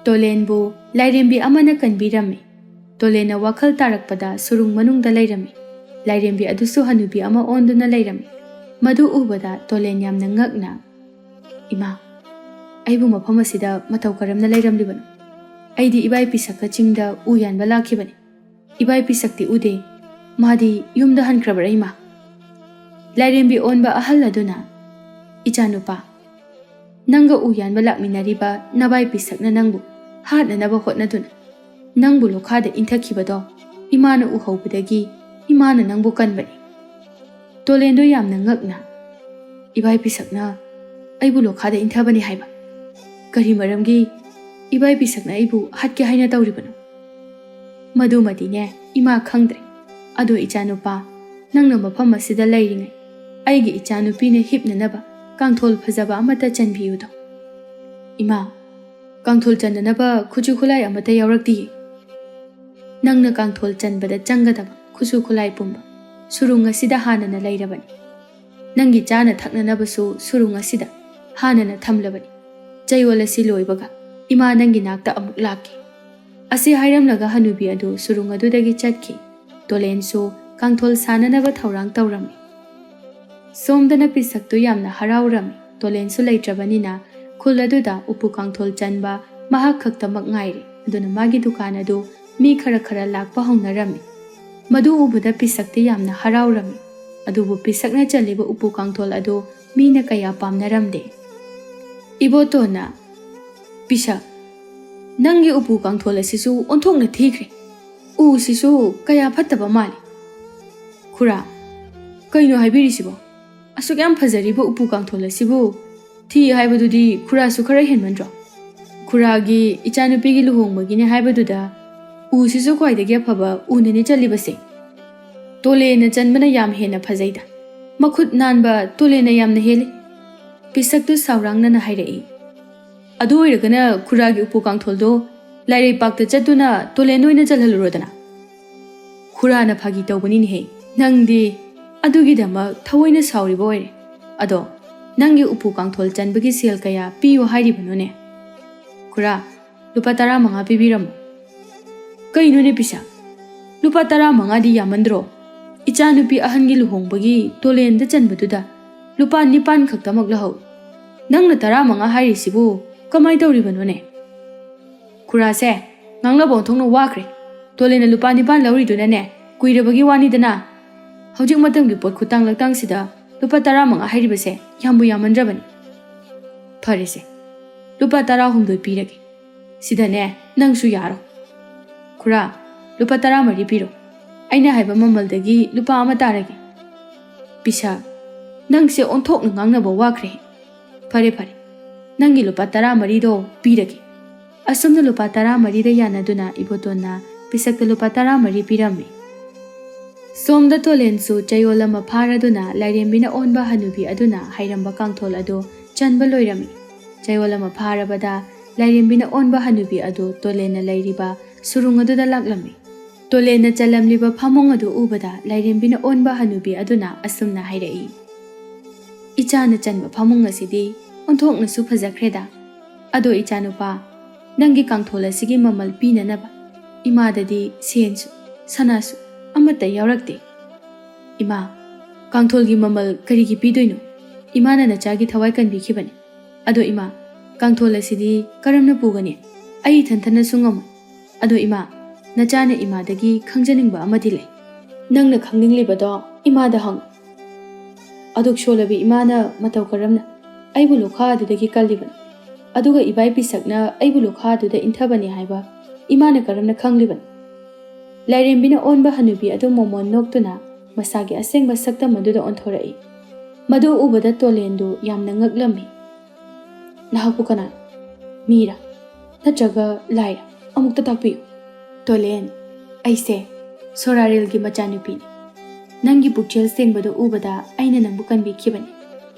ꯇꯣꯂꯦꯟꯕꯨ ꯂꯥꯏꯔꯦꯝꯕꯤ ꯑꯃꯅ ꯀꯟꯕꯤꯔꯝꯃꯤ꯫ ꯇꯣꯂꯦꯟꯅ ꯋꯥꯈꯜ ꯇꯥꯔꯛꯄꯗ ꯁꯨꯔꯨꯡ ꯃꯅꯨꯡꯗ ꯂꯩꯔꯝꯃꯤ꯫ ꯂꯥꯏꯔꯦꯝꯕꯤ ꯑꯗꯨꯁꯨ ꯍꯅꯨꯕꯤ ꯑꯃ ꯑꯣꯟꯗꯨꯅ ꯂꯩꯔꯝꯃꯤ꯫ ꯃꯗꯨ ꯎꯕꯗ ꯇꯣꯂꯦꯟ ꯌꯥꯝꯅ ꯉꯛꯅ, "ꯏꯃꯥ, ꯑꯩꯕꯨ ꯃꯐꯝ ꯑꯁꯤꯗ ꯃꯇꯧ ꯀꯔꯝꯅ ꯂꯩꯔꯝꯂꯤꯕꯅꯣ? ꯑꯩꯗꯤ ꯏꯕꯥꯏ ꯄꯤꯁꯛꯀ ꯆꯤꯡꯗ ꯎ ꯌꯥꯟꯕ ꯂꯥꯛꯈꯤꯕꯅꯤ꯫ ꯏꯕꯥꯏ ꯄꯤꯁꯛꯇꯤ ꯎꯗꯦ꯫ ꯃꯥꯗꯤ ꯌꯨꯝꯗ ꯍꯟꯈ꯭ꯔꯕ꯭ꯔꯥ, ꯏꯃꯥ?" ꯂꯥꯏꯔꯦꯝꯕꯤ ꯑꯣꯟꯕ ꯑꯍꯜ ꯑꯗꯨꯅ, "ꯏꯆꯥꯅꯨꯄꯥ, ꯅꯪꯒ ꯎ ꯌꯥꯟꯕ ꯂꯥꯛꯃꯤꯟꯅꯔꯤꯕ ꯅꯕꯥꯏ ꯄꯤꯁꯛꯅ ꯅꯪꯕꯨ ꯍꯥꯠꯅꯅꯕ ꯍꯣꯠꯅꯗꯨꯅ ꯅꯪꯕꯨ ꯂꯣꯈꯥꯗ ꯏꯟꯊꯈꯤꯕꯗꯣ ꯏꯃꯥꯅ ꯎꯍꯧꯕꯗꯒꯤ ꯏꯃꯥꯅ ꯅꯪꯕꯨ ꯀꯟꯕꯅꯤ꯫" ꯇꯣꯂꯦꯟꯗꯣ ꯌꯥꯝꯅ ꯉꯛꯅ, "ꯏꯕꯥꯏ ꯄꯤꯁꯛꯅ ꯑꯩꯕꯨ ꯂꯣꯈꯥꯗ ꯏꯟꯊꯕꯅꯤ ꯍꯥꯏꯕ? ꯀꯔꯤ ꯃꯔꯝꯒꯤ ꯏꯕꯥꯏ ꯄꯤꯁꯛꯅ ꯑꯩꯕꯨ ꯍꯥꯠꯀꯦ ꯍꯥꯏꯅ ꯇꯧꯔꯤꯕꯅꯣ?" "ꯃꯗꯨꯃꯗꯤꯅꯦ, ꯏꯃꯥ ꯈꯪꯗ꯭ꯔꯦ꯫ ꯑꯗꯣ ꯏꯆꯥꯅꯨꯄꯥ, ꯅꯪꯅ ꯃꯐꯝ ꯑꯁꯤꯗ ꯂꯩꯔꯤꯉꯩ ꯑꯩꯒꯤ ꯏꯆꯥꯅꯨꯄꯤꯅ ꯍꯤꯞꯅꯅꯕ ꯀꯥꯡꯊꯣꯜ ꯐꯖꯕ ꯑꯃꯠꯇ ꯆꯟꯕꯤꯌꯨꯗꯣ꯫" "ꯏꯃꯥ, ꯀꯥꯡꯊꯣꯜ ꯆꯟꯅꯅꯕ ꯈꯨꯠꯁꯨ ꯈꯨꯠꯂꯥꯏ ꯑꯃꯠꯇ ꯌꯥꯎꯔꯛꯇꯤꯌꯦ꯫" "ꯅꯪꯅ ꯀꯥꯡꯊꯣꯜ ꯆꯟꯕꯗ ꯆꯪꯒꯗꯕ ꯈꯨꯠꯁꯨ ꯈꯨꯠꯂꯥꯏ ꯄꯨꯝꯕ ꯁꯨꯔꯨꯡ ꯑꯁꯤꯗ ꯍꯥꯟꯅꯅ ꯂꯩꯔꯕꯅꯤ꯫ ꯅꯪꯒꯤ ꯆꯥꯅ ꯊꯛꯅꯅꯕꯁꯨ ꯁꯨꯔꯨꯡ ꯑꯁꯤꯗ ꯍꯥꯟꯅꯅ ꯊꯝꯂꯕꯅꯤ꯫ ꯆꯌꯣꯜ ꯑꯁꯤ ꯂꯣꯏꯕꯒ ꯏꯃꯥ ꯅꯪꯒꯤ ꯅꯥꯛꯇ ꯑꯃꯨꯛ ꯂꯥꯛꯀꯦ꯫" ꯑꯁꯤ ꯍꯥꯏꯔꯝꯂꯒ ꯍꯅꯨꯕꯤ ꯑꯗꯨ ꯁꯨꯔꯨꯡ ꯑꯗꯨꯗꯒꯤ ꯆꯠꯈꯤ꯫ ꯇꯣꯂꯦꯟꯁꯨ ꯀꯥꯡꯊꯣꯜ ꯁꯥꯅꯅꯕ ꯊꯧꯔꯥꯡ ꯇꯧꯔꯝꯃꯤ꯫ ꯁꯣꯝꯗꯅ ꯄꯤꯁꯛꯇꯨ ꯌꯥꯝꯅ ꯍꯔꯥꯎꯔꯝꯃꯤ꯫ ꯇꯣꯂꯦꯟꯁꯨ ꯂꯩꯇ꯭ꯔꯕꯅꯤꯅ ꯈꯨꯜ ꯑꯗꯨꯗ ꯎꯄꯨ ꯀꯥꯡꯊꯣꯜ ꯆꯟꯕ ꯃꯍꯥꯛ ꯈꯛꯇꯃꯛ ꯉꯥꯏꯔꯦ꯫ ꯑꯗꯨꯅ ꯃꯥꯒꯤ ꯗꯨꯀꯥꯟ ꯑꯗꯨ ꯃꯤ ꯈꯔ ꯈꯔ ꯂꯥꯛꯄ ꯍꯧꯅꯔꯝꯃꯤ꯫ ꯃꯗꯨ ꯎꯕꯗ ꯄꯤꯁꯛꯇꯤ ꯌꯥꯝꯅ ꯍꯔꯥꯎꯔꯝꯃꯤ꯫ ꯑꯗꯨꯕꯨ ꯄꯤꯁꯛꯅ ꯆꯜꯂꯤꯕ ꯎꯄꯨ ꯀꯥꯡꯊꯣꯜ ꯑꯗꯨ ꯃꯤꯅ ꯀꯌꯥ ꯄꯥꯝꯅꯔꯝꯗꯦ꯫ ꯏꯕꯣꯇꯣꯟꯅ, "ꯄꯤꯁꯛ, ꯅꯪꯒꯤ ꯎꯄꯨ ꯀꯥꯡꯊꯣꯜ ꯑꯁꯤꯁꯨ ꯑꯣꯟꯊꯣꯛꯅ ꯊꯤꯈ꯭ꯔꯦ꯫ ꯎꯁꯤꯁꯨ ꯀꯌꯥ ꯐꯠꯇꯕ ꯃꯥꯜꯂꯤ꯫" "ꯈꯨꯔꯥ, ꯀꯩꯅꯣ ꯍꯥꯏꯕꯤꯔꯤꯁꯤꯕꯣ? ꯑꯁꯨꯛ ꯌꯥꯝ ꯐꯖꯔꯤꯕ ꯎꯄꯨ ꯀꯥꯡꯊꯣꯜ ꯑꯁꯤꯕꯨ ꯊꯤ ꯍꯥꯏꯕꯗꯨꯗꯤ ꯈꯨꯔꯥꯁꯨ ꯈꯔ ꯍꯦꯟꯃꯟꯗ꯭ꯔꯣ? ꯈꯨꯔꯥꯒꯤ ꯏꯆꯥꯅꯨꯄꯤꯒꯤ ꯂꯨꯍꯣꯡꯕꯒꯤꯅꯦ ꯍꯥꯏꯕꯗꯨꯗ ꯎꯁꯤꯁꯨ ꯈ꯭ꯋꯥꯏꯗꯒꯤ ꯑꯐꯕ ꯎꯅꯅꯦ ꯆꯜꯂꯤꯕꯁꯦ꯫ ꯇꯣꯂꯦꯟꯅ ꯆꯟꯕꯅ ꯌꯥꯝ ꯍꯦꯟꯅ ꯐꯖꯩꯗ꯫ ꯃꯈꯨꯠ ꯅꯥꯟꯕ ꯇꯣꯂꯦꯟꯅ ꯌꯥꯝꯅ ꯍꯦꯜꯂꯤ꯫" ꯄꯤꯁꯛꯇꯨ ꯁꯥꯎꯔꯥꯡꯅꯅ ꯍꯥꯏꯔꯛꯏ꯫ "ꯑꯗꯨ ꯑꯣꯏꯔꯒꯅ ꯈꯨꯔꯥꯒꯤ ꯎꯄꯨ ꯀꯥꯡꯊꯣꯜꯗꯣ ꯂꯥꯏꯔꯩꯄꯥꯛꯇ ꯆꯠꯇꯨꯅ ꯇꯣꯂꯦꯟ ꯑꯣꯏꯅ ꯆꯜꯍꯜꯂꯨꯔꯣꯗꯅ꯫" "ꯈꯨꯔꯥꯅ ꯐꯥꯒꯤ ꯇꯧꯕꯅꯤꯅꯦꯍꯦ꯫ ꯅꯪꯗꯤ ꯑꯗꯨꯒꯤꯗꯃꯛ ꯊꯑꯣꯏꯅ ꯁꯥꯎꯔꯤꯕ ꯑꯣꯏꯔꯦ꯫ ꯑꯗꯣ ꯅꯪꯒꯤ ꯎꯄꯨ ꯀꯥꯡꯊꯣꯜ ꯆꯟꯕꯒꯤ ꯁꯦꯜ ꯀꯌꯥ ꯄꯤꯌꯨ ꯍꯥꯏꯔꯤꯕꯅꯣꯅꯦ?" "ꯈꯨꯔꯥ, ꯂꯨꯄꯥ ꯇꯔꯥꯃꯉꯥ ꯄꯤꯕꯤꯔꯝꯃꯣ꯫" "ꯀꯩꯅꯣꯅꯦ ꯄꯤꯁꯥ? ꯂꯨꯄꯥ ꯇꯔꯥꯃꯉꯥꯗꯤ ꯌꯥꯝꯃꯟꯗ꯭ꯔꯣ?" "ꯏꯆꯥꯅꯨꯄꯤ ꯑꯍꯟꯒꯤ ꯂꯨꯍꯣꯡꯕꯒꯤ ꯇꯣꯂꯦꯟꯗ ꯆꯟꯕꯗꯨꯗ ꯂꯨꯄꯥ ꯅꯤꯄꯥꯟ ꯈꯛꯇꯃꯛ ꯂꯧꯍꯧꯏ꯫ ꯅꯪꯅ ꯇꯔꯥꯃꯉꯥ ꯍꯥꯏꯔꯤꯁꯤꯕꯨ ꯀꯃꯥꯏ ꯇꯧꯔꯤꯕꯅꯣꯅꯦ?" "ꯈꯨꯔꯥꯁꯦ, ꯉꯥꯡꯅꯕ ꯑꯣꯟꯊꯣꯛꯅ ꯋꯥꯈ꯭ꯔꯦ꯫ ꯇꯣꯂꯦꯟꯅ ꯂꯨꯄꯥ ꯅꯤꯄꯥꯟ ꯂꯧꯔꯤꯗꯨꯅꯅꯦ, ꯀꯨꯏꯔꯕꯒꯤ ꯋꯥꯅꯤꯗꯅ꯫ ꯍꯧꯖꯤꯛ ꯃꯇꯝꯒꯤ ꯄꯣꯠ ꯈꯨꯇꯥꯡ ꯂꯛꯇꯥꯡꯁꯤꯗ ꯂꯨꯄꯥ ꯇꯔꯥꯃꯉꯥ ꯍꯥꯏꯔꯤꯕꯁꯦ ꯌꯥꯝꯕꯨ ꯌꯥꯝꯃꯟꯗ꯭ꯔꯕꯅꯤ꯫ ꯐꯔꯦꯁꯦ, ꯂꯨꯄꯥ ꯇꯔꯥꯍꯨꯝꯗꯣꯏ ꯄꯤꯔꯒꯦ꯫ ꯁꯤꯗꯅꯦ, ꯅꯪꯁꯨ ꯌꯥꯔꯣ꯫ ꯈꯨꯔꯥ, ꯂꯨꯄꯥ ꯇꯔꯥꯃꯔꯤ ꯄꯤꯔꯣ꯫ ꯑꯩꯅ ꯍꯥꯏꯕ ꯃꯃꯜꯗꯒꯤ ꯂꯨꯄꯥ ꯑꯃ ꯇꯥꯔꯒꯦ꯫" "ꯄꯤꯁꯛ, ꯅꯪꯁꯦ ꯑꯣꯟꯊꯣꯛꯅ ꯉꯥꯡꯅꯕ ꯋꯥꯈ꯭ꯔꯦ꯫ ꯐꯔꯦ, ꯐꯔꯦ, ꯅꯪꯒꯤ ꯂꯨꯄꯥ ꯇꯔꯥꯃꯔꯤꯗꯣ ꯄꯤꯔꯒꯦ꯫" ꯑꯁꯨꯝꯅ ꯂꯨꯄꯥ ꯇꯔꯥꯃꯔꯤꯗ ꯌꯥꯅꯗꯨꯅ ꯏꯕꯣꯇꯣꯟꯅ ꯄꯤꯁꯛꯇ ꯂꯨꯄꯥ ꯇꯔꯥꯃꯔꯤ ꯄꯤꯔꯝꯃꯤ꯫ ꯁꯣꯝꯗ ꯇꯣꯂꯦꯟꯁꯨ ꯆꯌꯣꯜ ꯑꯃ ꯐꯥꯔꯗꯨꯅ ꯂꯥꯏꯔꯦꯝꯕꯤꯅ ꯑꯣꯟꯕ ꯍꯅꯨꯕꯤ ꯑꯗꯨꯅ ꯍꯩꯔꯝꯕ ꯀꯥꯡꯊꯣꯜ ꯑꯗꯨ ꯆꯟꯕ ꯂꯣꯏꯔꯝꯃꯤ꯫ ꯆꯌꯣꯜ ꯑꯃ ꯐꯥꯔꯕꯗ ꯂꯥꯏꯔꯦꯝꯕꯤꯅ ꯑꯣꯟꯕ ꯍꯅꯨꯕꯤ ꯑꯗꯨ ꯇꯣꯂꯦꯟꯅ ꯂꯩꯔꯤꯕ ꯁꯨꯔꯨꯡ ꯑꯗꯨꯗ ꯂꯥꯛꯂꯝꯃꯤ꯫ ꯇꯣꯂꯦꯟꯅ ꯆꯜꯂꯝꯂꯤꯕ ꯐꯃꯨꯡ ꯑꯗꯨ ꯎꯕꯗ ꯂꯥꯏꯔꯦꯝꯕꯤꯅ ꯑꯣꯟꯕ ꯍꯅꯨꯕꯤ ꯑꯗꯨꯅ ꯑꯁꯨꯝꯅ ꯍꯥꯏꯔꯛꯏ, "ꯏꯆꯥꯅ ꯆꯟꯕ ꯐꯃꯨꯡ ꯑꯁꯤꯗꯤ ꯑꯣꯟꯊꯣꯛꯅꯁꯨ ꯐꯖꯈ꯭ꯔꯦꯗ꯫ ꯑꯗꯣ ꯏꯆꯥꯅꯨꯄꯥ, ꯅꯪꯒꯤ ꯀꯥꯡꯊꯣꯜ ꯑꯁꯤꯒꯤ ꯃꯃꯜ ꯄꯤꯅꯅꯕ ꯏꯃꯥꯗꯗꯤ ꯁꯦꯟꯁꯨ ꯁꯅꯥꯁꯨ ꯑꯃꯠꯇ ꯌꯥꯎꯔꯛꯇꯦ꯫" "ꯏꯃꯥ, ꯀꯥꯡꯊꯣꯜꯒꯤ ꯃꯃꯜ ꯀꯔꯤꯒꯤ ꯄꯤꯗꯣꯏꯅꯣ? ꯏꯃꯥꯅ ꯅꯆꯥꯒꯤ ꯊꯋꯥꯏ ꯀꯟꯕꯤꯈꯤꯕꯅꯤ꯫ ꯑꯗꯣ ꯏꯃꯥ, ꯀꯥꯡꯊꯣꯜ ꯑꯁꯤꯗꯤ ꯀꯔꯝꯅ ꯄꯨꯒꯅꯤ? ꯑꯩ ꯏꯊꯟꯇꯅꯁꯨ ꯉꯝꯃꯣꯏ꯫ ꯑꯗꯣ ꯏꯃꯥ, ꯅꯆꯥꯅ ꯏꯃꯥꯗꯒꯤ ꯈꯪꯖꯅꯤꯡꯕ ꯑꯃꯗꯤ ꯂꯩ꯫" "ꯅꯪꯅ ꯈꯪꯅꯤꯡꯂꯤꯕꯗꯣ ꯏꯃꯥꯗ ꯍꯪꯉꯨ꯫" "ꯑꯗꯨꯛ ꯁꯣꯜꯂꯕꯤ ꯏꯃꯥꯅ ꯃꯇꯧ ꯀꯔꯝꯅ ꯑꯩꯕꯨ ꯂꯨꯈꯥ ꯑꯗꯨꯗꯒꯤ ꯀꯜꯂꯤꯕꯅꯣ? ꯑꯗꯨꯒ ꯏꯕꯥꯏ ꯄꯤꯁꯛꯅ ꯑꯩꯕꯨ ꯂꯨꯈꯥ ꯑꯗꯨꯗ ꯏꯟꯊꯕꯅꯤ ꯍꯥꯏꯕ ꯏꯃꯥꯅ ꯀꯔꯝꯅ ꯈꯪꯂꯤꯕꯅꯣ?" ꯂꯥꯏꯔꯦꯝꯕꯤꯅ ꯑꯣꯟꯕ ꯍꯅꯨꯕꯤ ꯑꯗꯨ ꯃꯣꯃꯣꯟ ꯅꯣꯛꯇꯨꯅ ꯃꯁꯥꯒꯤ ꯑꯁꯦꯡꯕ ꯁꯛꯇꯝ ꯑꯗꯨꯗ ꯑꯣꯟꯊꯣꯔꯛꯏ꯫ ꯃꯗꯨ ꯎꯕꯗ ꯇꯣꯂꯦꯟꯗꯨ ꯌꯥꯝꯅ ꯉꯛꯂꯝꯃꯤ꯫ "ꯅꯍꯥꯛꯄꯨ ꯀꯅꯥꯅꯣ? ꯃꯤꯔꯥ? ꯅꯠꯇ꯭ꯔꯒ ꯂꯥꯏꯔꯥ? ꯑꯃꯨꯛꯇ ꯇꯥꯛꯄꯤꯌꯨ꯫" "ꯇꯣꯂꯦꯟ, ꯑꯩꯁꯦ ꯁꯣꯔꯥꯔꯦꯜꯒꯤ ꯃꯆꯥꯅꯨꯄꯤꯅꯤ꯫ ꯅꯪꯒꯤ ꯄꯨꯛꯆꯦꯜ ꯁꯦꯡꯕꯗꯨ ꯎꯕꯗ ꯑꯩꯅ ꯅꯪꯕꯨ ꯀꯟꯕꯤꯈꯤꯕꯅꯤ꯫"